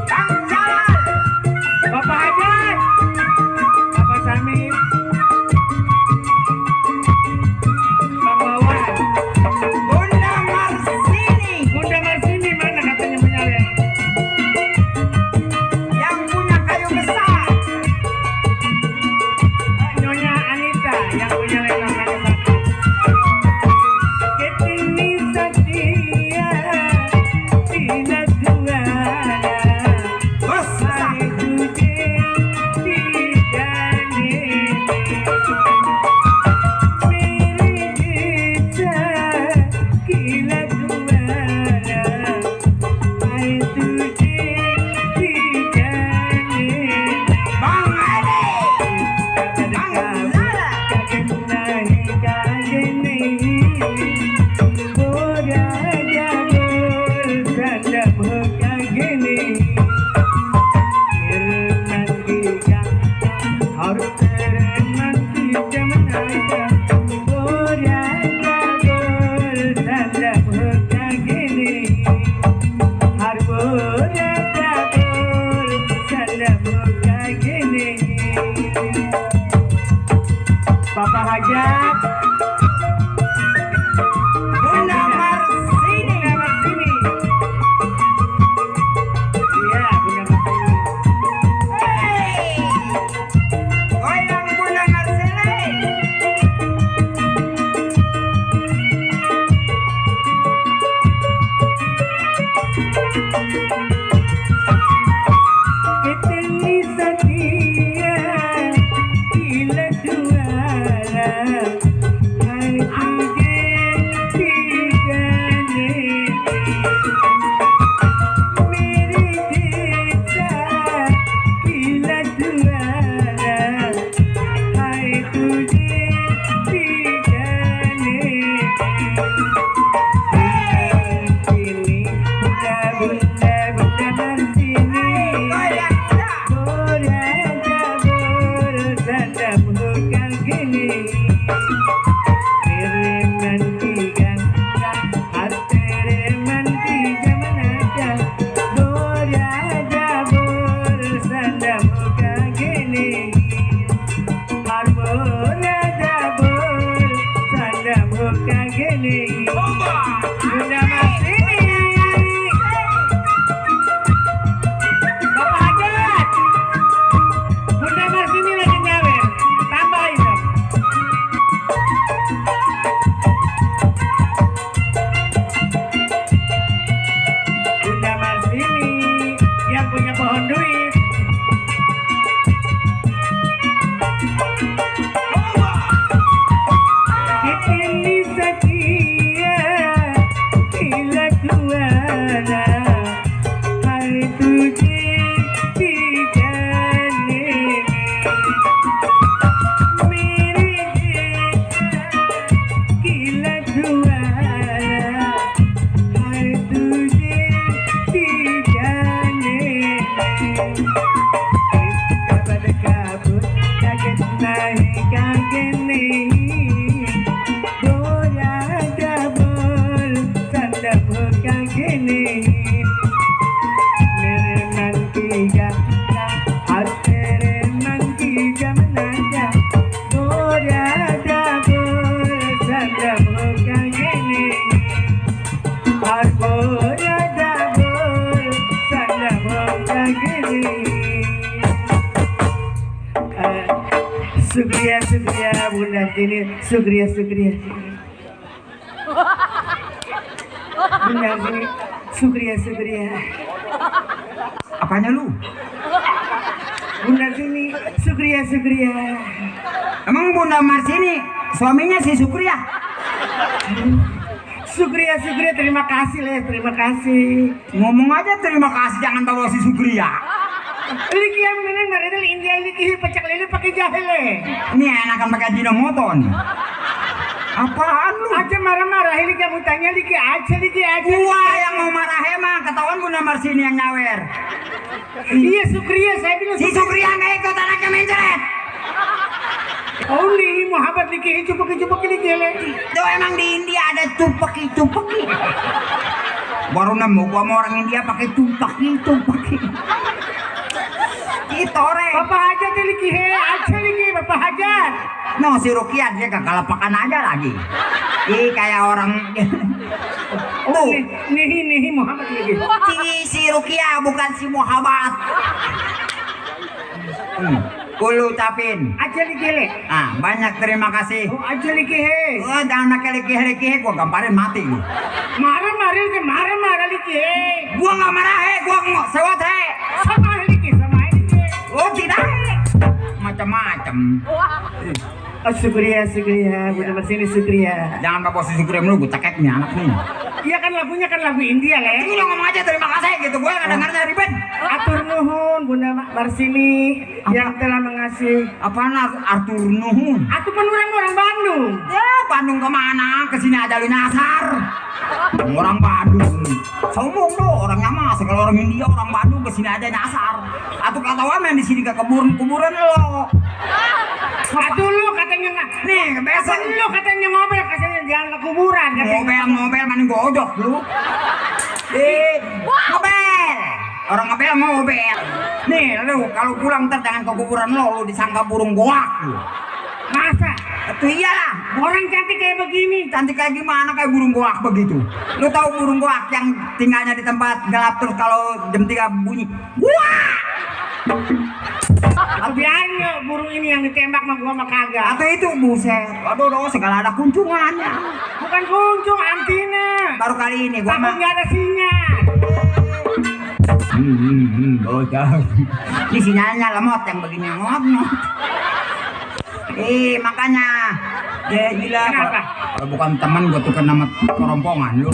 Kang Jalal. Bapak Hajat, Bapak Samir, Bang Wawan, Bunda Marsini Bunda Marsini mana katanya menyalin? yang punya kayu besar. Nyonya Anita yang punya lengan satu. Ketini Satria, Tina Juara, Bos besar. Hai Budi Dijani, Miri Dita, Kila Juara, Hai Budi Dijani. Bang Edi, Bang Jalal. Bapak Hajat, Bunda Marsini. Bunda Marsini. Iya, Bunda Marsini. Hey, goyang Bunda Marsini. Keteni Satria, Kila Juara, Hai Budi Dijani, Miri Dita, Kila Juara, Hai Budi Dijani. Sini, Bunda Marsini. Goyang dah. Bunda Marsini. Bapak Hajat, Bunda Marsini lagi nyawer, tambahin dong. Bunda Marsini yang punya pohon duit. Ini Satria, Kila Juara, Hai Budi Dijani, Miri Dita, Kila Juara, Hai Budi जाएगा और तेरे मन की जमना बोरा बोल सनम होगा ये नहीं और बोरा बोल सनम होगा ये नहीं। शुक्रिया शुक्रिया Bunda sini, शुक्रिया शुक्रिया Bunda sini, शुक्रिया शुक्रिया Apanya lu? Bunda sini, शुक्रिया शुक्रिया Emang Bunda Marsini suaminya si Sukri ya? शुक्रिया शुक्रिया terima kasih Les, terima kasih. Ngomong aja terima kasih, jangan bawa si Sukri ya. Liki yang menang dari India liki pecak lele pakai jahe le. Ini enakan pakai Ajinomoto nih. Apaan lu? Aja marah-marah ini kamu tanya liki aja. Gua yang mau marah emang, ketahuan Bunda Marsini yang nyawer. Iya Sukriya saya bilang. Si Sukri yang nggak ikut anaknya mencret. Oh nih Muhammad liki cupaki liki le. Tuh emang di India ada cupaki. Baru nemu gua mau orang India pakai cupaki. Itu re. Bapak Hajat liki he, aja liki Bapak Hajat. No si Rukiat dia kekalapakan aja lagi. Ih kayak orang. Oh nih Muhammad liki. Si Rukia bukan si Muhammad. Ulu ucapin. Aja liki le. Ah banyak terima kasih. Oh aja liki he. Oh jangan pakai liki gua gamparin mati lu. Marah liki he. Gua nggak marah gua nggak sewot Sama liki. Oh tidak macam-macam. Oh syukriya Bunda Marsini syukriya. Jangan bawa posisi krem lu, gue cekeknya anak nih. Iya kan lagunya kan lagu India le. Ini udah ngomong aja terima kasih gitu, gue nggak dengarnya ribet. Atur nuhun Bunda Marsini yang telah mengasih. Apaan Artur Nuhun? Aku pun orang Bandung. Ya Bandung kemana? Kesini aja lu nyasar. Orang Bandung. Sombong lo orangnya mas. Kalau orang India orang Bandung kesini aja nyasar. Atau kata yang di sini ke kuburan lo. Aduh lu katanya nggak. Nih besok Lu katanya ngobel katanya jangan ke kuburan katanya. Ngobel mana gojok lu. Ngobel. Orang ngobel. Nih lu kalau pulang ntar jangan ke kuburan lo disangka burung goak lu. Masa? Itu iyalah. Orang cantik kayak begini. Cantik kayak gimana kayak burung goak begitu. Lu tahu burung goak yang tinggalnya di tempat gelap terus kalau jam 3 bunyi. Wah! Biarin yuk burung ini yang ditembak sama gua mah kagak. Atau itu buset. Aduh segala ada kunjungannya. Bukan kunjung antina. Baru kali ini gua Takut mah. nggak ada sinyal. Bocah. Ini sinyalnya lemot yang begini ngot. Makanya ya gila. Kenapa? Kalau bukan teman gua tuker nama kerompongan lu.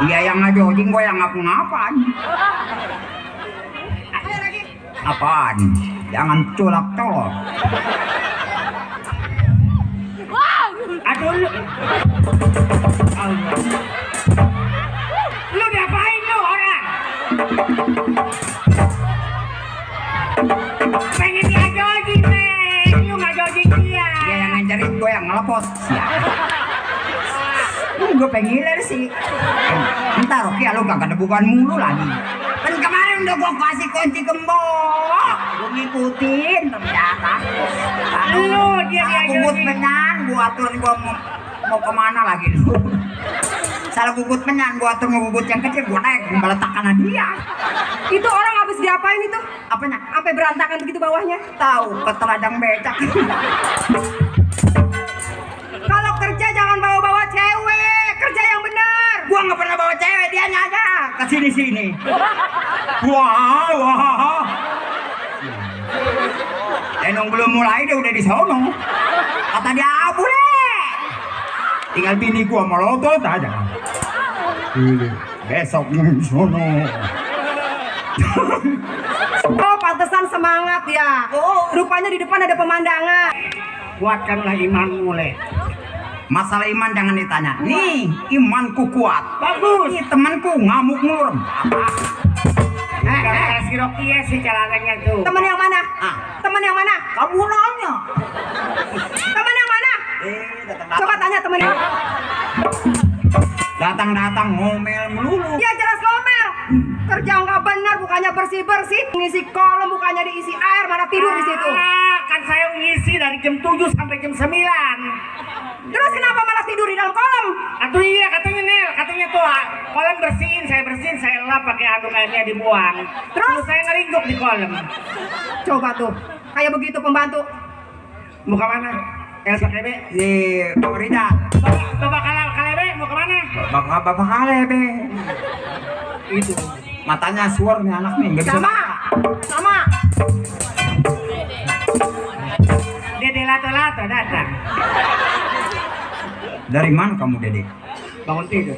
Iya yang ngajojing gue yang ngapa-ngapain. Apaan? Jangan colak-colok. Aduh lu. Lu diapain lu orang? Pengen diajojing nih. Lu nggak jojing dia. Dia yang ngajarin gue yang ngelepos. Siapa? Gue pengiler sih. Ntar oke lu kagak ada bukan mulu lagi. Kan kemarin udah gue kasih kunci gembok. Gue ngikutin ternyata. Lu dia kubut diajojing. menyan. Gue aturan gue mau kemana lagi lu. Salah gugut menyan, gua tuh ngegugut yang kecil, gua naik meletakkan dia. Itu orang habis diapain itu? Apanya? Sampai berantakan begitu bawahnya. Tahu keteladang becak. Kalau kerja jangan bawa-bawa cewek, kerja yang benar. Gua nggak pernah bawa cewek, dia aja ke sini. Wah. Enong belum mulai dia udah di sono. Kata dia boleh. Tinggal bini gua melotot aja. Besok di sono. Oh, pantesan semangat ya. Oh. Rupanya di depan ada pemandangan. Kuatkanlah imanmu, Le. Masalah iman jangan ditanya. Nih, imanku kuat. Bagus. Nih temanku ngamuk mulur. Gara-gara si Rocky ya si celananya tuh. Teman yang mana? Ah. Teman yang mana? Kamu nanya. Teman yang mana? Coba tanya teman yang. Datang ngomel melulu. Ya jelas ngomel. Kerja nggak benar, bukannya bersih-bersih, ngisi kolom bukannya diisi air, mana tidur di situ. Kan saya ngisi dari jam 7 sampai jam 9. Terus kenapa malah tidur di dalam kolom? Atau iya katanya Nel, katanya tuh kolam bersihin, saya lap pakai anduk airnya dibuang. Terus saya ngeringguk di kolam. Coba tuh, kayak begitu pembantu. Mau ke mana? Elsa Kalebe. Di Florida. Bapak Kalebe mau ke mana? Bapak Kalebe. Itu. Matanya suar nih anak nih, nggak bisa. Sama. Dede lato-lato datang. Dari mana kamu, Dede? Bangun tidur.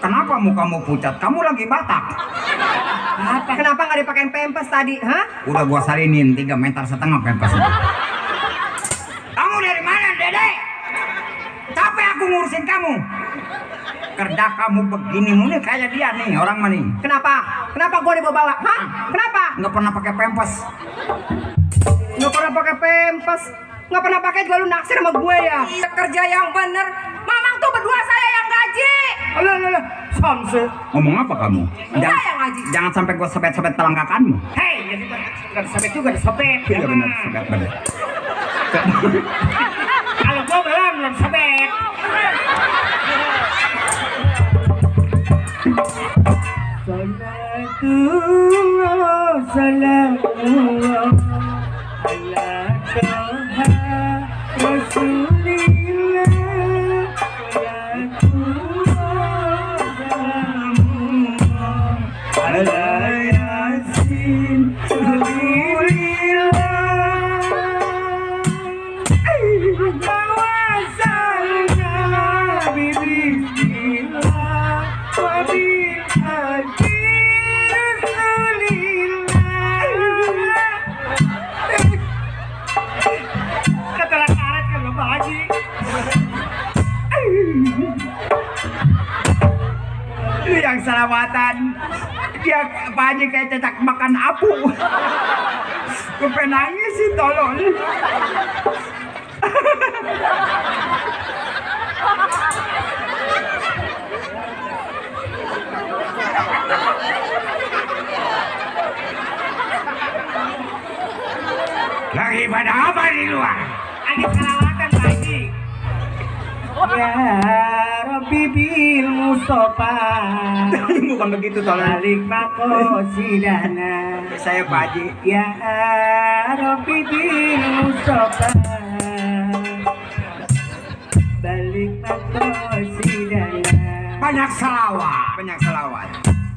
Kenapa mukamu pucat? Kamu lagi batak. Apa? Kenapa nggak dipakein pempes tadi? Hah? Udah gua salinin 3,5 meter pempesnya. Kamu dari mana, Dede? Capek aku ngurusin kamu. Kerja kamu begini mulu kayak dia nih, orang mana nih? Kenapa? Kenapa gue dibawa-bawa? Hah? Kenapa? Nggak pernah pakai pempes. Nggak pernah pakai pempes. Nggak pernah pakai juga lu naksir sama gue ya. Kerja yang bener. Mamang tuh berdua saya yang gaji. Alah, Samse. Ngomong apa kamu? Saya yang ngaji. Jangan sampai gua sebet-sebet pelangkakanmu. Hei, jadi nggak sobek juga disobek. Iya benar, sebet benar. Kalau gua belum sobek. Salatullah, salamullah ala toha Rasulillah. Salatullah, salamullah ala Yasin Rasulillah. Tawasalna bismillah wa bil hadi Rasulillah. Katalah karet kan Bapak Haji. Lu yang selamatan. Dia Pak Haji kayak cecak makan apu. Gue pengen nangis sih, tolong. Lagi pada apa di luar? Lagi salawatan Pak Haji. Ya Rabbi bil Mustafa Bukan begitu, tolong. balik makosidana. Saya Pak Haji. Ya Rabbi bil Mustafa balik makosidana. Banyak selawat.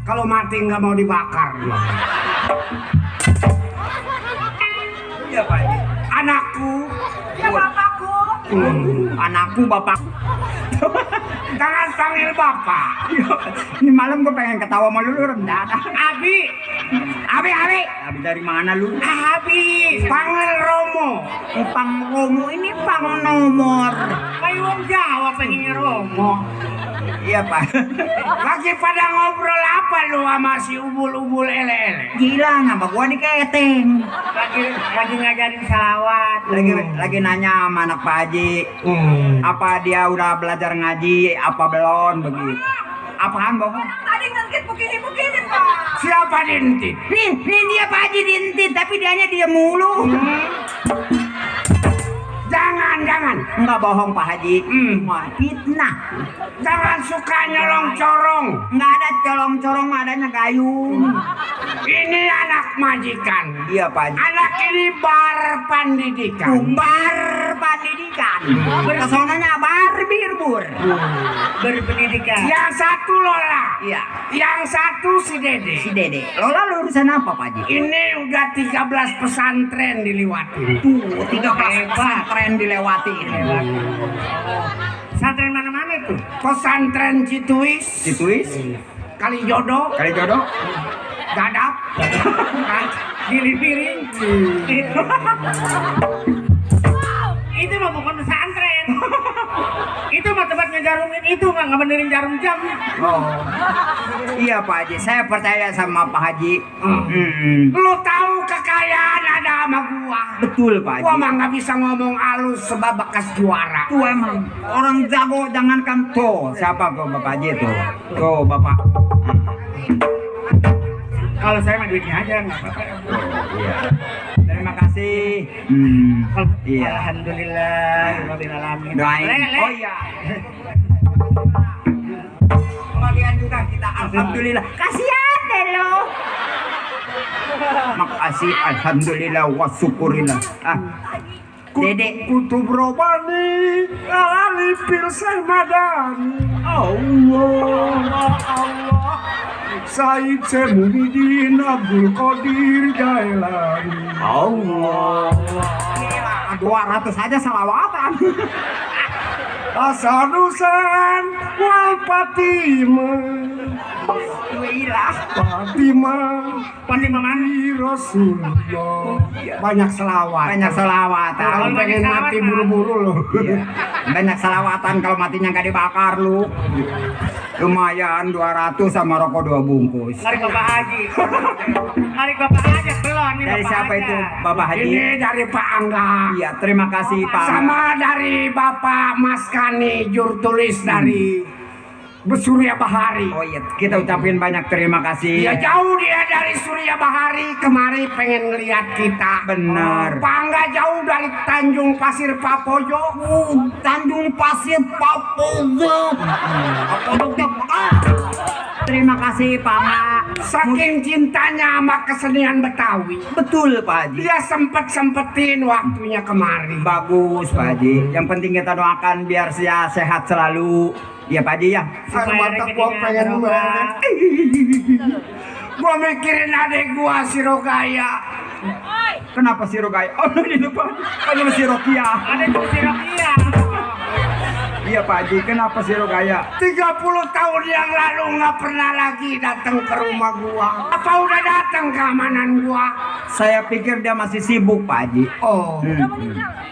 Kalau mati nggak mau dibakar. Iya Pak Haji. Anakku, Ya bapakku. Anakku bapak. jangan panggil bapak. Ini malam gue pengen ketawa sama lu rendah. Abi, Abi dari mana lu? Abi, panggil Romo. Pang Romo ini pang nomor. Kayu wong Jawa pengen Romo. Iya Pak. Lagi pada ngobrol apa lu sama si ubul-ubul ele-ele? Gila, ngapa gua diketeng? Lagi ngajarin salawat. Lagi nanya sama anak Pak Haji. Apa dia udah belajar ngaji? Apa belum begitu? Apaan Bang? Tadi ngengkit begini-begini Pak. Siapa dintit? Nih dia Pak Haji dintit, tapi dianya dia mulu. Jangan. Enggak bohong Pak Haji. Wah, fitnah. Jangan suka nyolong corong. Nggak ada colong-colong, adanya gayung. Ini anak majikan. Iya Pak Haji. Anak ini bar pendidikan. Bar pendidikan. Kesonanya bar birbur. Berpendidikan. Yang satu Lola. Iya. Yang satu si Dede. Si Dede. Lola lulusan apa Pak Haji? Ini udah 13 pesantren dilewati. Tuh, 13 pesantren dilewati. Pesantren mana-mana itu? Pesantren Cituis. Cituis, Kalijodo. Kalijodo, Gadap. Gili piring. Itu mah bukan pesantren. Itu mah tempat ngejarumin itu mah nggak benerin jarum jam. Oh, iya Pak Haji, saya percaya sama Pak Haji. Lu tahu kekayaan ada sama gua. Betul Pak Gua Haji. mah nggak bisa ngomong halus sebab bekas juara. Tuh emang orang jago, jangankan tuh. Siapa tuh Bapak Haji tuh? Tuh Bapak. Kalau saya mah duitnya aja nggak apa-apa. Iya. Terima kasih. Iya. Alhamdulillah, rabbil alamin. Doain. Le. Oh iya. Kalian juga kita alhamdulillah. Kasihan deh lo. Makasih, alhamdulillah wa syukurillah. Dede Kutub Robani alali Pilseh Madani Allah Said Semuhidin Abdul Qadir Jailani Allah. 200 aja salawatan. Hasan Husain wal Fatimah Fatimah mani Rasulullah. Banyak selawat. Banyak salawatan. Kalau pengen mati buru-buru loh. Iya. Banyak salawatan kalau matinya nggak dibakar lu. Lumayan 200 sama rokok 2 bungkus. Mari Bapak Haji. Mari Bapak Haji belum ini Dari Bapak siapa Haji. itu Bapak Haji? Ini dari Pak Angga. Iya, terima kasih Pak. Sama dari Bapak Mas Kani juru tulis dari Surya Bahari. Oh iya, kita ucapin banyak terima kasih. Ya jauh dia dari Surya Bahari kemari pengen ngeliat kita. Benar. Pak Angga jauh dari Tanjung Pasir Papojo. Tanjung Pasir Papojo. Terima kasih Pak Angga. Saking cintanya sama kesenian Betawi, Betul Pak Haji. dia sempet-sempetin waktunya kemari. Bagus Pak Haji. Yang penting kita doakan biar saya sehat selalu. Iya Pak Haji ya. Air mata gua pengen banget. Gua mikirin adek gua si Rogaya. Kenapa si Rogaya? Oh di depan. Kenapa si Rokia? Adek gua si Rogaya. Iya Pak Haji. Kenapa si Rogaya? 30 tahun yang lalu nggak pernah lagi datang ke rumah gua. Apa udah datang keamanan gua? Saya pikir dia masih sibuk Pak Haji. Oh.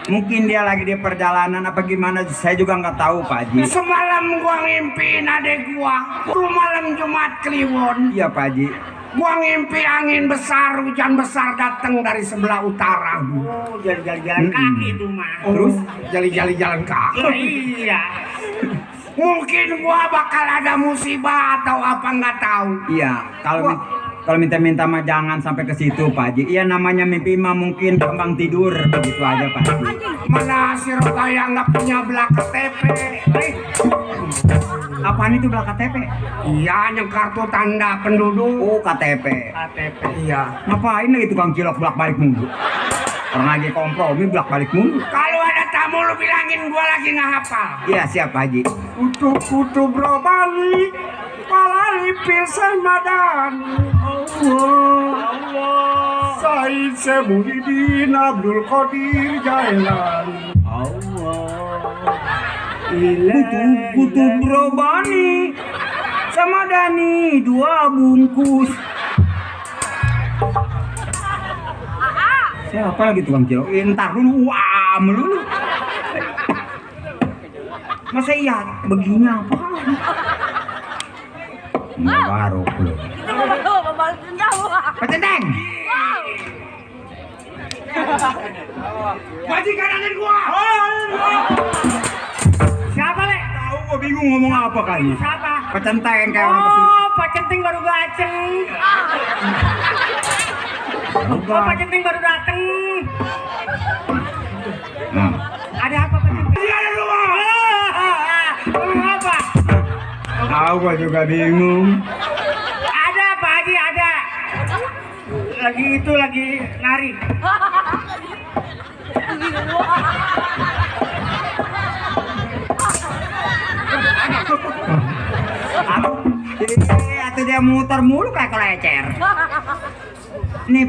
Mungkin dia lagi di perjalanan apa gimana? Saya juga nggak tahu Pak Haji. Semalam gua ngimpiin adek gua. Tuh malam Jumat Kliwon. Iya Pak Haji. Gua ngimpi angin besar, hujan besar datang dari sebelah utara. Oh, jali-jali jalan kaki itu mah. Terus? Jali-jali jalan kaki. Iya. Mungkin gua bakal ada musibah atau apa nggak tahu. Iya. Kalau minta-minta mah jangan sampai ke situ Pak Haji. Iya namanya mimpi mah mungkin gampang tidur. Begitu aja Pak Haji. Mana si Rogaya nggak punya belah KTP? Apaan itu belah KTP? Iya, yang kartu tanda penduduk. Oh KTP. KTP. Iya. Ngapain lagi tukang cilok bolak balik mulu? Orang lagi kompromi bolak balik mulu. Kalau ada tamu lu bilangin gua lagi nggak hafal. Iya siap Pak Haji. Kutub Robani alali Pilseh Madani Allah Said Semuhidin Abdul Qadir Jailani Kutub Robani sama Dani 2 bungkus. Siapa lagi tukang cilok? Entar dulu, wah melulu. Masa iya begini apa? Nggak baru belum. Petendeng. Majikan adik gua. Siapa le? Tahu gua bingung ngomong apa kali. Siapa? Petenteng kayak orang kesini. Oh, Pak Centing baru gaceng. Oh, Pak Centing baru dateng. Nah. Ada apa Pak Centting? Iya, ada rumah. Rumah apa? Aku juga bingung. Ada Pak Haji, ada. Lagi nari. Atau dia muter mulu kayak kelecer. Nih,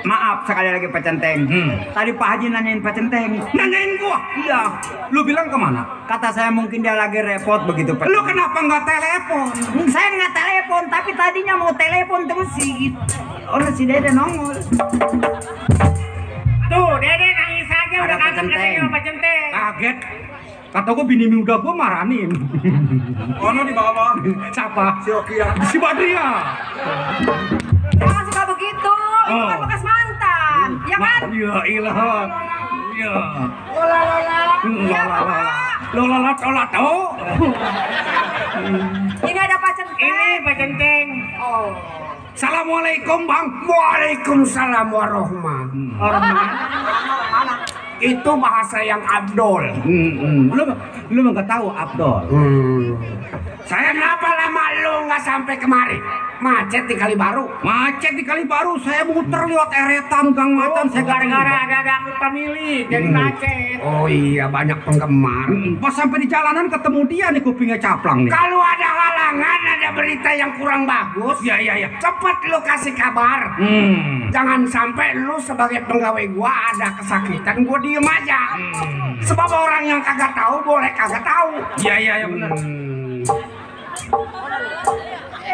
maaf sekali lagi Pak Centeng. Tadi Pak Haji nanyain Pak Centeng. Nanyain gua? Iya, Lu bilang kemana? kata saya mungkin dia lagi repot begitu Pak. Lu kenapa nggak telepon? Saya nggak telepon, tapi tadinya mau telepon terus si orang si Dede nongol. Tuh, Dede nangis aja udah Ada Pak kangen Centeng. katanya sama Pak Centeng. Kaget. Kata gua bini muda gua maranin. Kono di bawah. Siapa? Si Okia. Si Badria. Jangan suka begitu. Itu kan bekas mantan. Ya kan? Ya ilah. Ya. Iya, Bapak. Lola tau. Ini ada Pak Centeng. Ini Pak Centeng. Oh. Assalamualaikum Bang. Waalaikumsalam warahmatullahi. Orang mana? Itu bahasa yang abdol. Lu nggak tahu Abdul? Saya kenapa lama lu nggak sampai kemari? Macet di Kalibaru. Macet di Kalibaru, saya muter lewat eretan Gang Macan, saya Gara-gara ada angkut pamili jadi macet. Oh iya, banyak penggemar. Pas sampai di jalanan ketemu dia nih kupingnya caplang nih. Kalau ada halangan, ada berita yang kurang bagus, Ya. cepat lu kasih kabar. Jangan sampai lu sebagai pegawai gua ada kesakitan, gua diem aja. Sebab orang yang kagak tahu boleh kagak tahu. Ya benar.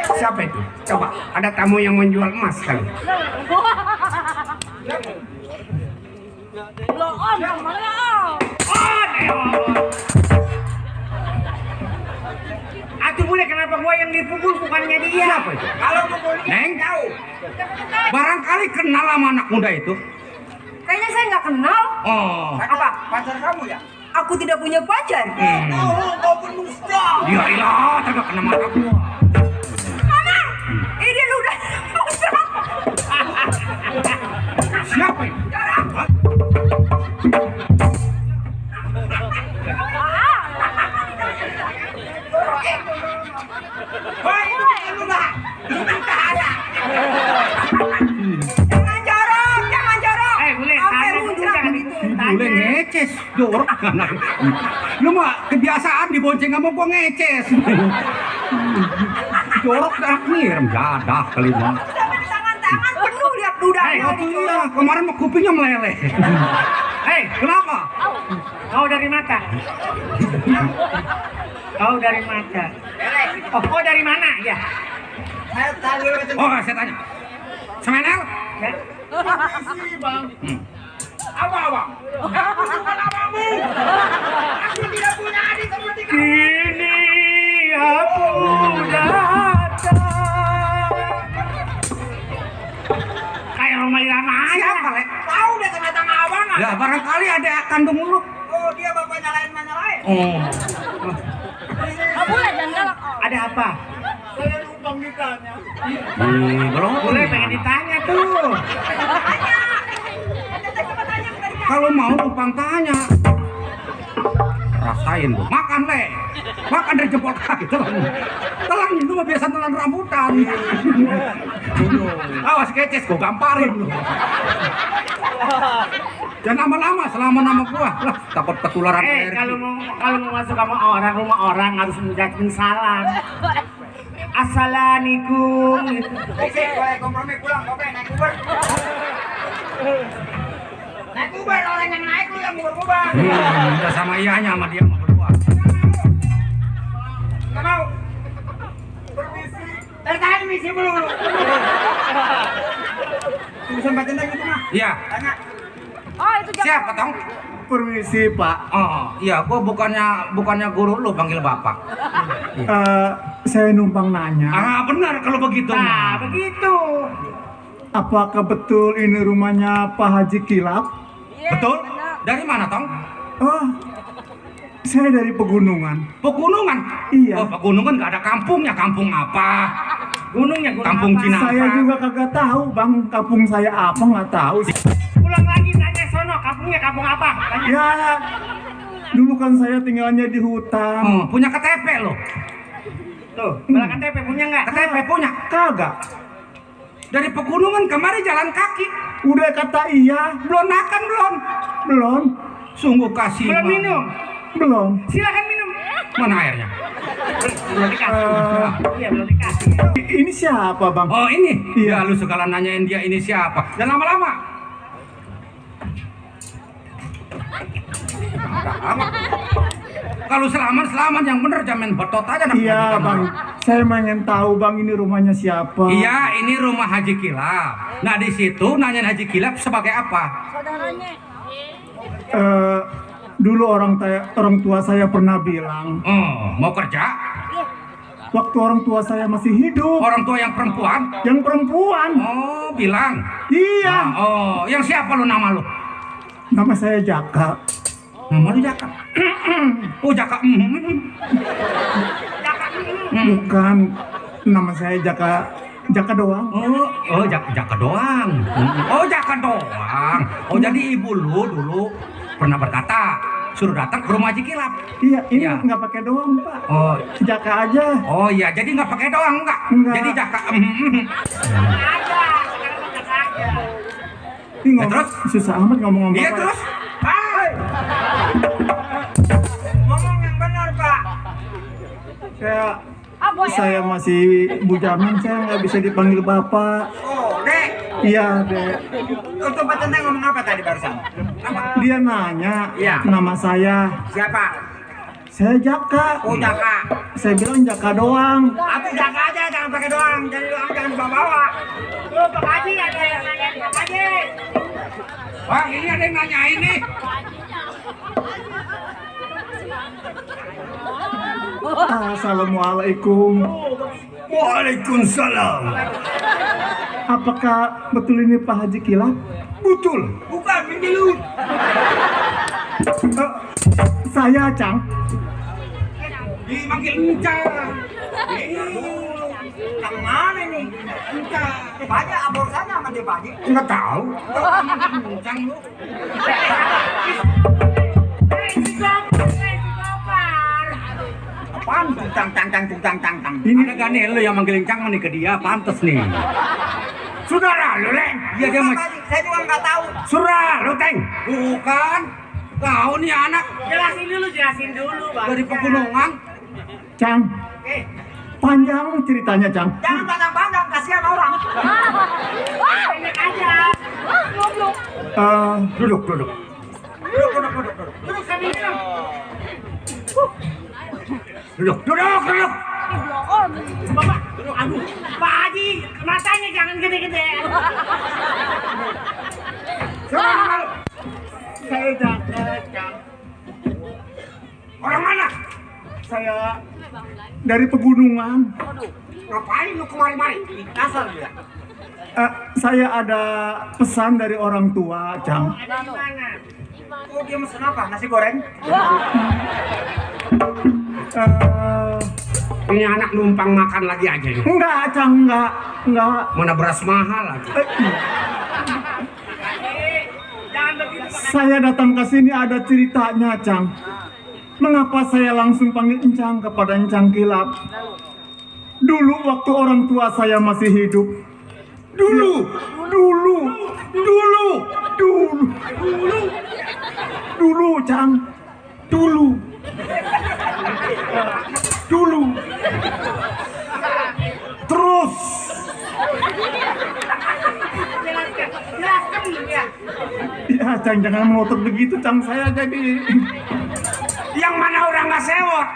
Siapa itu? Coba, ada tamu yang menjual emas kali. Atuh boleh kenapa gua yang dipukul bukannya dia? Siapa itu? Kalau pukul Neng, barangkali kenal sama anak muda itu. Kayaknya saya nggak kenal. Oh, Apa? pacar kamu ya? Aku tidak punya pacar. Kau pendusta. ya ilah, kagak kena mata gua. Mama, ini lu udah Siapa itu? Jangan jorok, jangan jorok. Boleh Apa tanya yang dulu muncrat? jangan ditutup Boleh tanya. ngeces, jorok. Lu mah kebiasaan dibonceng sama gua ngeces. Jorok dah ngirim jadah kali mah. Sampai di tangan-tangan penuh lihat dudanya. Itu iya, kemarin mah kupingnya meleleh. Hei, Kenapa? kau dari mata? Kau dari mata? Oh, kau dari mana? Ya. Oh, saya tanya. Semenel? Ya. Apa? Kini aku datang. Kayak Roma Irama aja. Siapa, Le? Tahu deh tengah-tengah abang. Ya, barangkali ada kandung lu. Oh, dia bapaknya lain. Oh. Ada apa? Saya numpang ditanya. Belum. Boleh pengen ditanya tuh. Kalau mau numpang tanya. Rasain lu. Makan, Le. Makan dari jempol kaki. Telan lu mah biasa telan rambutan. Awas keces, gua gamparin lu. Jangan lama-lama, selama nama gua. Lah, takut ketularan alergi. Kalau mau masuk sama orang, rumah orang harus mengucapkan salam. Assalamualaikum. Oke, boleh kompromi pulang, oke, naik Uber. Naik Uber, orang yang naik lu yang Uber. Udah sama ianya sama dia sama berdua. Gak mau. Permisi. Tertahan misi dulu. Tulisan baca lagi itu mah. Iya. Tanya. Oh, itu jangan. Siapa, Tong? Permisi Pak. Oh, iya, gua bukannya guru lu panggil bapak. Saya numpang nanya. Ah, benar kalau begitu. Nah, mah. begitu. Apakah betul ini rumahnya Pak Haji Kilap? Betul? Dari mana, Tong? Oh, saya dari pegunungan. Pegunungan? Iya. Oh, pegunungan nggak ada kampungnya. Kampung apa? Gunungnya gunung Kampung apa? Cina. Saya juga kagak tahu Bang, kampung saya apa nggak tahu. Pulang lagi tanya sono, kampungnya kampung apa? Tanya. Ya, dulu kan saya tinggalnya di hutan. Oh, punya KTP lo. Tuh, bala KTP punya nggak? KTP punya? Kagak. Dari pegunungan kemari jalan kaki. Udah kata iya, Belum makan belum? belum, Sungguh kasih. Belum Bang. minum. belum. Silakan minum. Mana airnya? Belum dikasih. Iya, belum dikasih. Ini siapa bang? Oh ini? Iya. Ya lu segala nanyain dia ini siapa. Dan lama-lama. Kalau selaman yang bener jamin betot aja. nak Iya majikan bang, lu. saya pengen tahu bang ini rumahnya siapa? Iya, ini rumah Haji Kilap. Nah di situ nanyain Haji Kilap sebagai apa? Dulu orang tua saya pernah bilang, Oh, mau kerja? waktu orang tua saya masih hidup, Orang tua yang perempuan? yang perempuan. Oh, bilang. Iya, Oh, yang siapa lu nama lu? nama saya Jaka. Nama lu Jaka. Oh, Jaka. Bukan, nama saya Jaka doang. Oh, Jaka doang. Oh, Jaka doang. Oh, jadi ibu lu dulu pernah berkata suruh datang ke rumah Haji Kilap. Iya, ini Iya. nggak pakai doang pak. Oh, Jaka aja. oh iya, jadi nggak pakai doang enggak? Enggak. Jadi Jaka. Ini ngomong, terus? susah amat ngomong-ngomong. Iya Pak. terus? Hai. Ngomong yang benar, Pak. Saya masih bujangan, saya nggak bisa dipanggil bapak. Oh, Dek. Iya deh. Untuk Pak Tenteng ngomong apa tadi barusan? Apa? Dia nanya Iya. nama saya. Siapa? Saya Jaka. Oh, Jaka. Saya bilang Jaka doang. Aku Jaka aja, jangan pakai doang. Jadi doang jangan bawa-bawa. Tuh, Pak Haji ada yang nanya Pak Haji. Bang, ini ada yang nanya ini. Assalamualaikum. Waalaikumsalam. Apakah betul ini Pak Haji Kilap? Betul. Bukan, ini lu. Saya Cang. Dipanggil Encang. Yang mana nih? Banyak aborsannya sama dia, Pak Haji. Enggak tahu. Encang lu. Apaan? Tang. Ini ada gane lu yang manggil Encang nih ke dia, pantes nih. Saudara lu, Leng. Iya dia Pak mah. Haji, saya juga nggak tahu. Saudara lu, Teng. Bukan. Kau nih anak Jelasin dulu, Bang. dari pegunungan. Cang. Panjang ceritanya Cang. Jangan pandang-pandang, kasihan orang. Pendek aja. Duduk. Duduk sambil minum. Duduk. Bapak, aduh, Pak Haji, matanya jangan gede-gede. Saya Jaka, Cang. Orang mana? Saya dari pegunungan. Ngapain lu kemari-mari? Kasar dia. Saya ada pesan dari orang tua, Cang. Dari mana? Oh, dia mesen apa? Nasi goreng? Ini anak numpang makan lagi aja nih. Enggak, Cang, enggak. Mana beras mahal lagi. Jangan begitu, Pak. Saya datang ke sini ada ceritanya, Cang. Mengapa saya langsung panggil Encang kepada Encang Kilap? Dulu waktu orang tua saya masih hidup. Dulu. Dulu, Cang. Dulu. Terus. Jelaskan ya. Ya, Cang, jangan ngotot begitu, Cang. Saya jadi... Yang mana orang nggak sewot?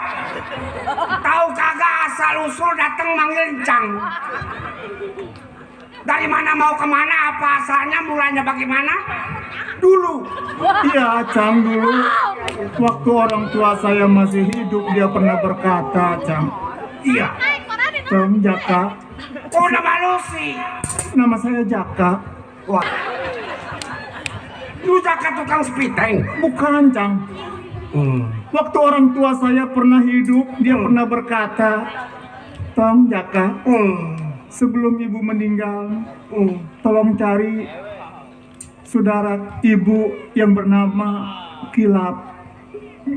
Tahu kagak asal usul datang manggil Encang. Dari mana mau kemana? Apa asalnya? Mulanya bagaimana? Dulu. Iya, Cang, dulu. Waktu orang tua saya masih hidup, dia pernah berkata, Cang. Iya. Cang, Jaka. Oh, nama lu sih. Nama saya Jaka. Wah. Lu Jaka tukang spiteng. Bukan, Cang. Waktu orang tua saya pernah hidup, dia pernah berkata, Tong, Jaka, sebelum ibu meninggal, tolong cari saudara ibu yang bernama Kilap.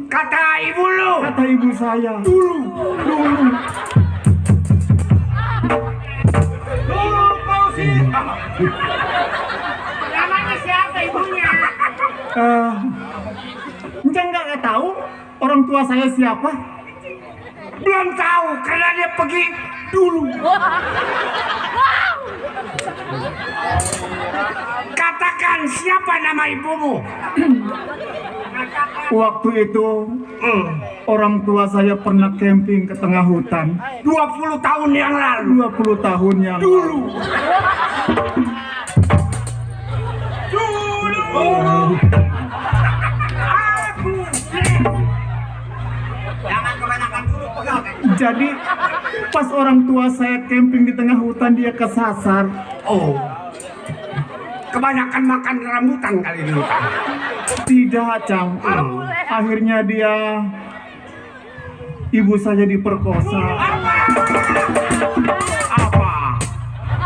Kata ibu lu. Kata ibu saya. Dulu. tua saya siapa? Belum tahu karena dia pergi dulu. Katakan siapa nama ibumu? Waktu itu orang tua saya pernah camping ke tengah hutan 20 tahun yang lalu. 20 tahun yang Dulu. Jangan kebanyakan dulu pegang. Jadi pas orang tua saya camping di tengah hutan dia kesasar. Oh. Kebanyakan makan rambutan kali di hutan. Tidak, Cang. Akhirnya ibu saya diperkosa.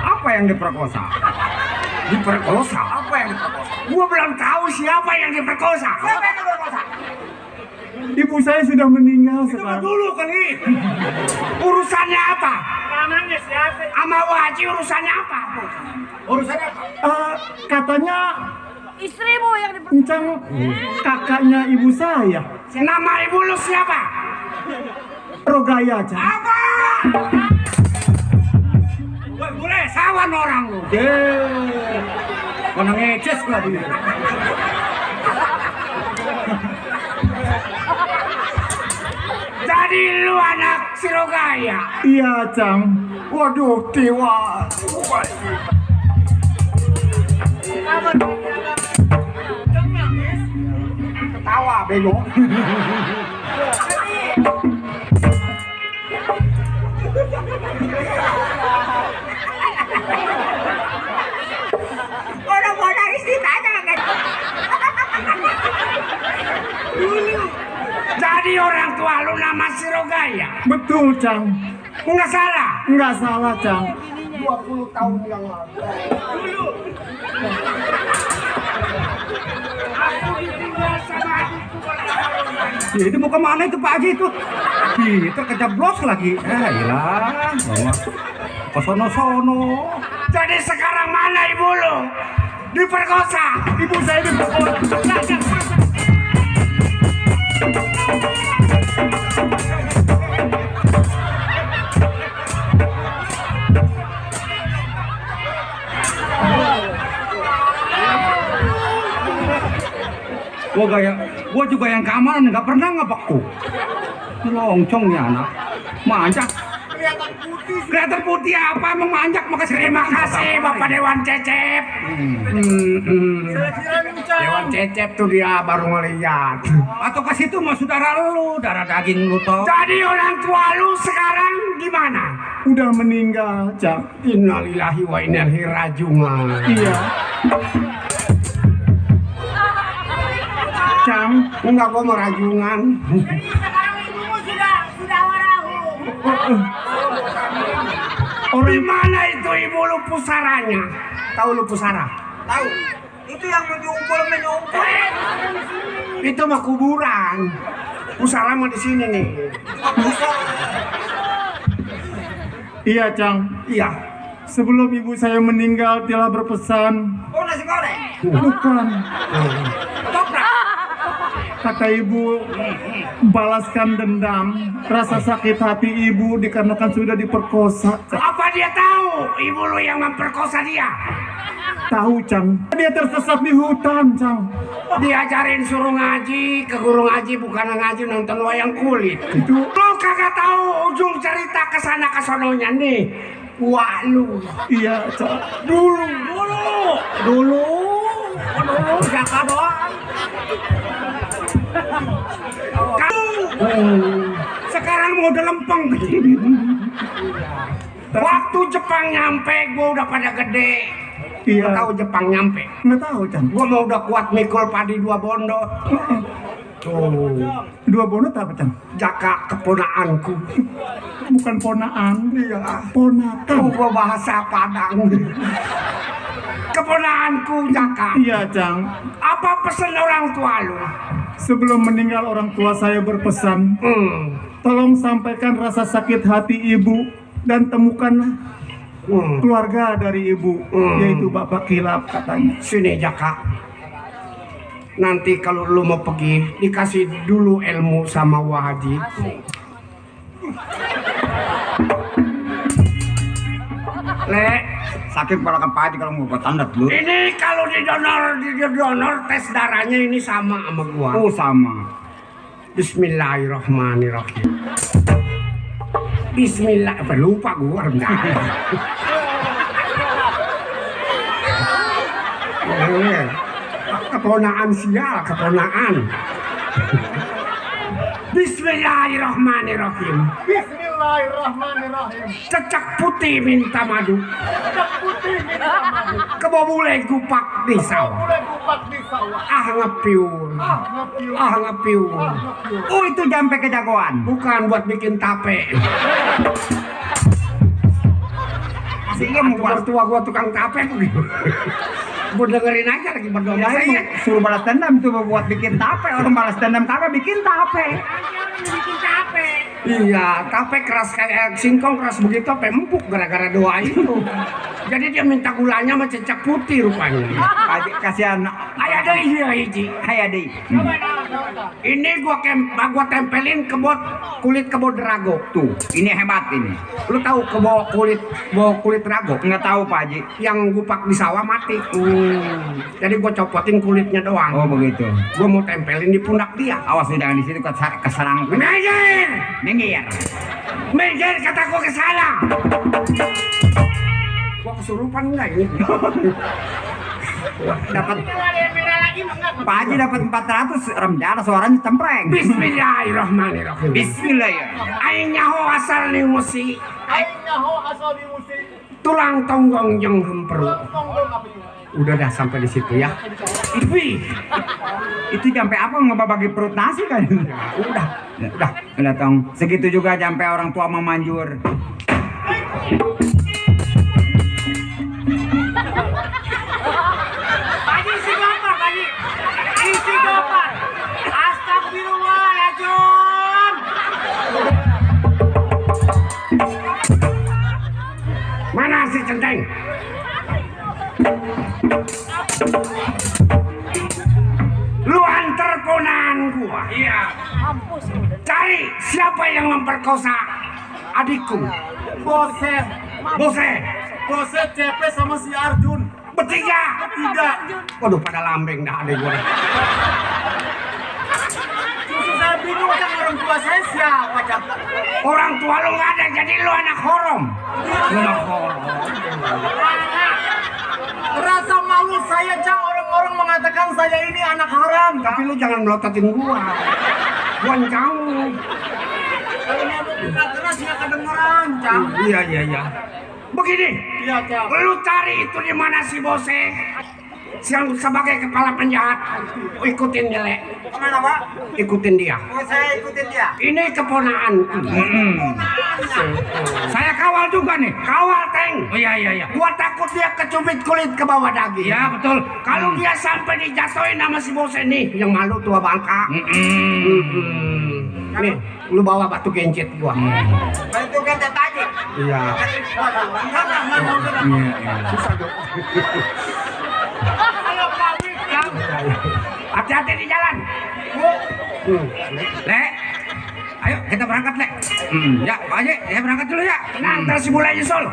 Apa yang diperkosa? Diperkosa? Apa yang diperkosa? Gua belum tahu siapa yang diperkosa. Siapa yang diperkosa? Ibu saya sudah meninggal sekarang. Dulu kali. Urusannya apa? Namanya siapa? Sama Waji urusannya apa? Urusannya apa? Katanya Istrimu yang Encang kakaknya ibu saya. Nama ibu lu siapa? Rogaya, Cang. Apa? Boleh sawan orang lu. Mana ngeces gua dia. Jadi lu anak Sirogaya. Iya, Cang. Waduh, Tiwa. Ketawa bego. Orang-orang istri tanya kan? Jadi orang tua lu nama Sirogaya. Betul, Cang. Enggak salah. Enggak salah, Cang. 20 tahun yang lalu. Aku ditinggal sama Ya itu mau kemana itu Pak Haji itu? Kita kejeblos lagi. Hilang. Ke sono-sono. Jadi sekarang mana ibu lu? Diperkosa. Ibu saya diperkosa. Gua juga yang keamanan nggak pernah ngapaku. Loncong nih anak, manjak. Kelihatan putih apa? Emang manjak makasih. Terima kasih Bapak Dewan Cecep. Dewan Cecep tuh dia baru ngeliat. Atau kasih itu mah saudara lu, darah daging lu toh. Jadi orang tua lu sekarang di mana? Udah meninggal, Cang. Innalillahi wa inna ilaihi rajiun. Iya. Cang, Enggak, gua mau rajungan. sekarang ibumu sudah warahu. Di mana itu ibu lu pusaranya? Tahu lu pusara? Tahu. Itu yang menyumpul. Itu mah kuburan. Pusara mah di sini nih. iya, Cang. Iya. Sebelum ibu saya meninggal telah berpesan. Oh, nasi goreng. Bukan. Toprak. Kata ibu, balaskan dendam rasa sakit hati ibu dikarenakan sudah diperkosa. Apa dia tahu ibu lu yang memperkosa dia? Tahu, Cang. Dia tersesat di hutan, Cang. Diajarin suruh ngaji, ke guru ngaji bukan ngaji nonton wayang kulit. Itu Lu kagak tahu ujung cerita kesana kesononya nih. Wah lu. iya, Cang. Dulu Jaka doang. Sekarang mau udah lempeng. Waktu Jepang nyampe, gua udah pada gede. Iya. Tahu Jepang nyampe. Nggak tahu, Cang. Gua mau udah kuat mikul padi 2 bondo. Tuh, 2 bonot apa, Cang? Jaka keponaanku. Bukan ponaan. Iya. Ponakan. Gua bahasa Padang. Keponaanku Jaka. Iya, Cang. Apa pesan orang tua lu? Sebelum meninggal orang tua saya berpesan, tolong sampaikan rasa sakit hati ibu dan temukanlah keluarga dari ibu, yaitu Bapak Kilap katanya. Sini Jaka. Nanti kalau lu mau pergi, dikasih dulu ilmu sama Wahaji. Le, Sakit ponakan Pak Haji kalau mau buat tanda dulu. ini kalau didonor tes darahnya ini sama sama gua. Oh sama. Bismillahirrahmanirrahim. Bismillah, lupa gua rendah. Keponaan sial, keponaan. Bismillahirrahmanirrahim. Bismillahirrahmanirrahim. Cecak putih minta madu. Kebobule gupak di sawah. Ah ngepiur. Ah ngepiur. Oh itu jampe kejagoan. Bukan buat bikin tape. Sehingga mau buat Mertua gua tukang tape begitu. Gua dengerin aja lagi berdoa sama saya. suruh balas dendam tuh buat bikin tape. Orang balas dendam kagak bikin tape. Iya, tape keras kayak singkong keras begitu, tape empuk gara-gara doa itu. Jadi dia minta gulanya sama cecak putih rupanya. Pak Haji kasihan. Ayah deh iya hiji. Hai Adi. Ini gua tempelin kulit kebo drago. Tuh, ini hebat ini. Lu tahu kulit drago? Nggak tahu Pak Haji. Yang gupak di sawah mati. Jadi gua copotin kulitnya doang. Oh begitu. Gua mau tempelin di pundak dia. Awas jangan di situ keserang. Minggir! Minggir. Minggir kata gua kesalah. Gua kesurupan enggak ini? Dapat Pak Haji dapat 400 remjana suaranya cempreng. Bismillahirrahmanirrahim. Bismillah ya. Aing nyaho asal ni musi. Tulang tonggong yang hemperu. Udah dah sampai di situ ya. Itu sampai apa nggak bagi perut nasi kan? Udah tong. Segitu juga sampai orang tua memanjur. Haji si Gopar, Haji. Si Gopar. Astagfirullahaladzim. Mana si centeng? Lu antar ponaan gua. Iya. Cari siapa yang memperkosa adikku. Bose, Bose. CP sama si Arjun. Bertiga. Waduh pada lambeng dah adek gua. Justru saya bingung kan orang tua saya siapa Cak? Orang tua lu nggak ada, jadi lu anak horom. Anak horom. Rasa malu saya Cak, orang-orang mengatakan saya ini anak haram. Tapi lu jangan melototin gua. Gua jauh. Kalau nyamuk kita keras nggak kedengeran Cak. Iya. Begini, Iya Cak. lu cari itu di mana si Bose yang sebagai kepala penjahat. Ikutin dia, Le. Kemana Pak? Ikutin dia. Oh saya ikutin dia. Ini keponaan. Saya kawal juga nih. Kawal, Teng. Oh iya. Gua takut dia kecubit kulit ke bawah daging. Ya betul. Kalau dia sampai dijatuhin sama si Bose nih, yang malu tua bangka. Nih, lu bawa batu gencet gua. Itu kan tadi. Iya. Hati-hati di jalan. Le. Ayo kita berangkat, Le. Ya, Pak Haji, ya berangkat dulu ya. Nanti si mulai nyusul.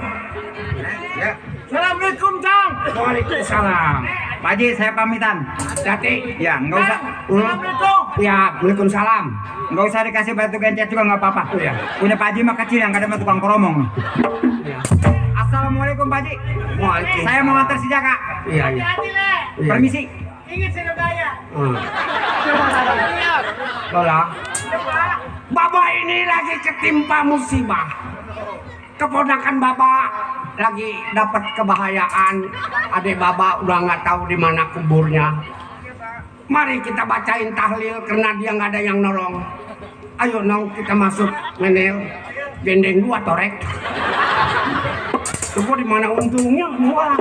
Ya. Assalamualaikum Cang. Waalaikumsalam. Pak Haji saya pamitan. Hati. Ya nggak usah. Assalamualaikum. Ya, waalaikumsalam. Nggak usah dikasih batu gencet juga nggak apa-apa. Iya. Punya Pak Haji mah kecil yang kadang tukang keromong. Iya. Assalamualaikum Pak Haji. Waalaikumsalam. Saya mau ngantar si Jaka. Iya. Hati-hati Le. Iya. Permisi. Ingat Sinodaya. Lola. Baba ini lagi ketimpa musibah. Keponakan Baba lagi dapat kebahayaan. Adik Baba udah nggak tahu di mana kuburnya. Mari kita bacain tahlil karena dia nggak ada yang nolong. Ayo nong kita masuk menel. Gendeng gua torek. Coba di mana untungnya gua.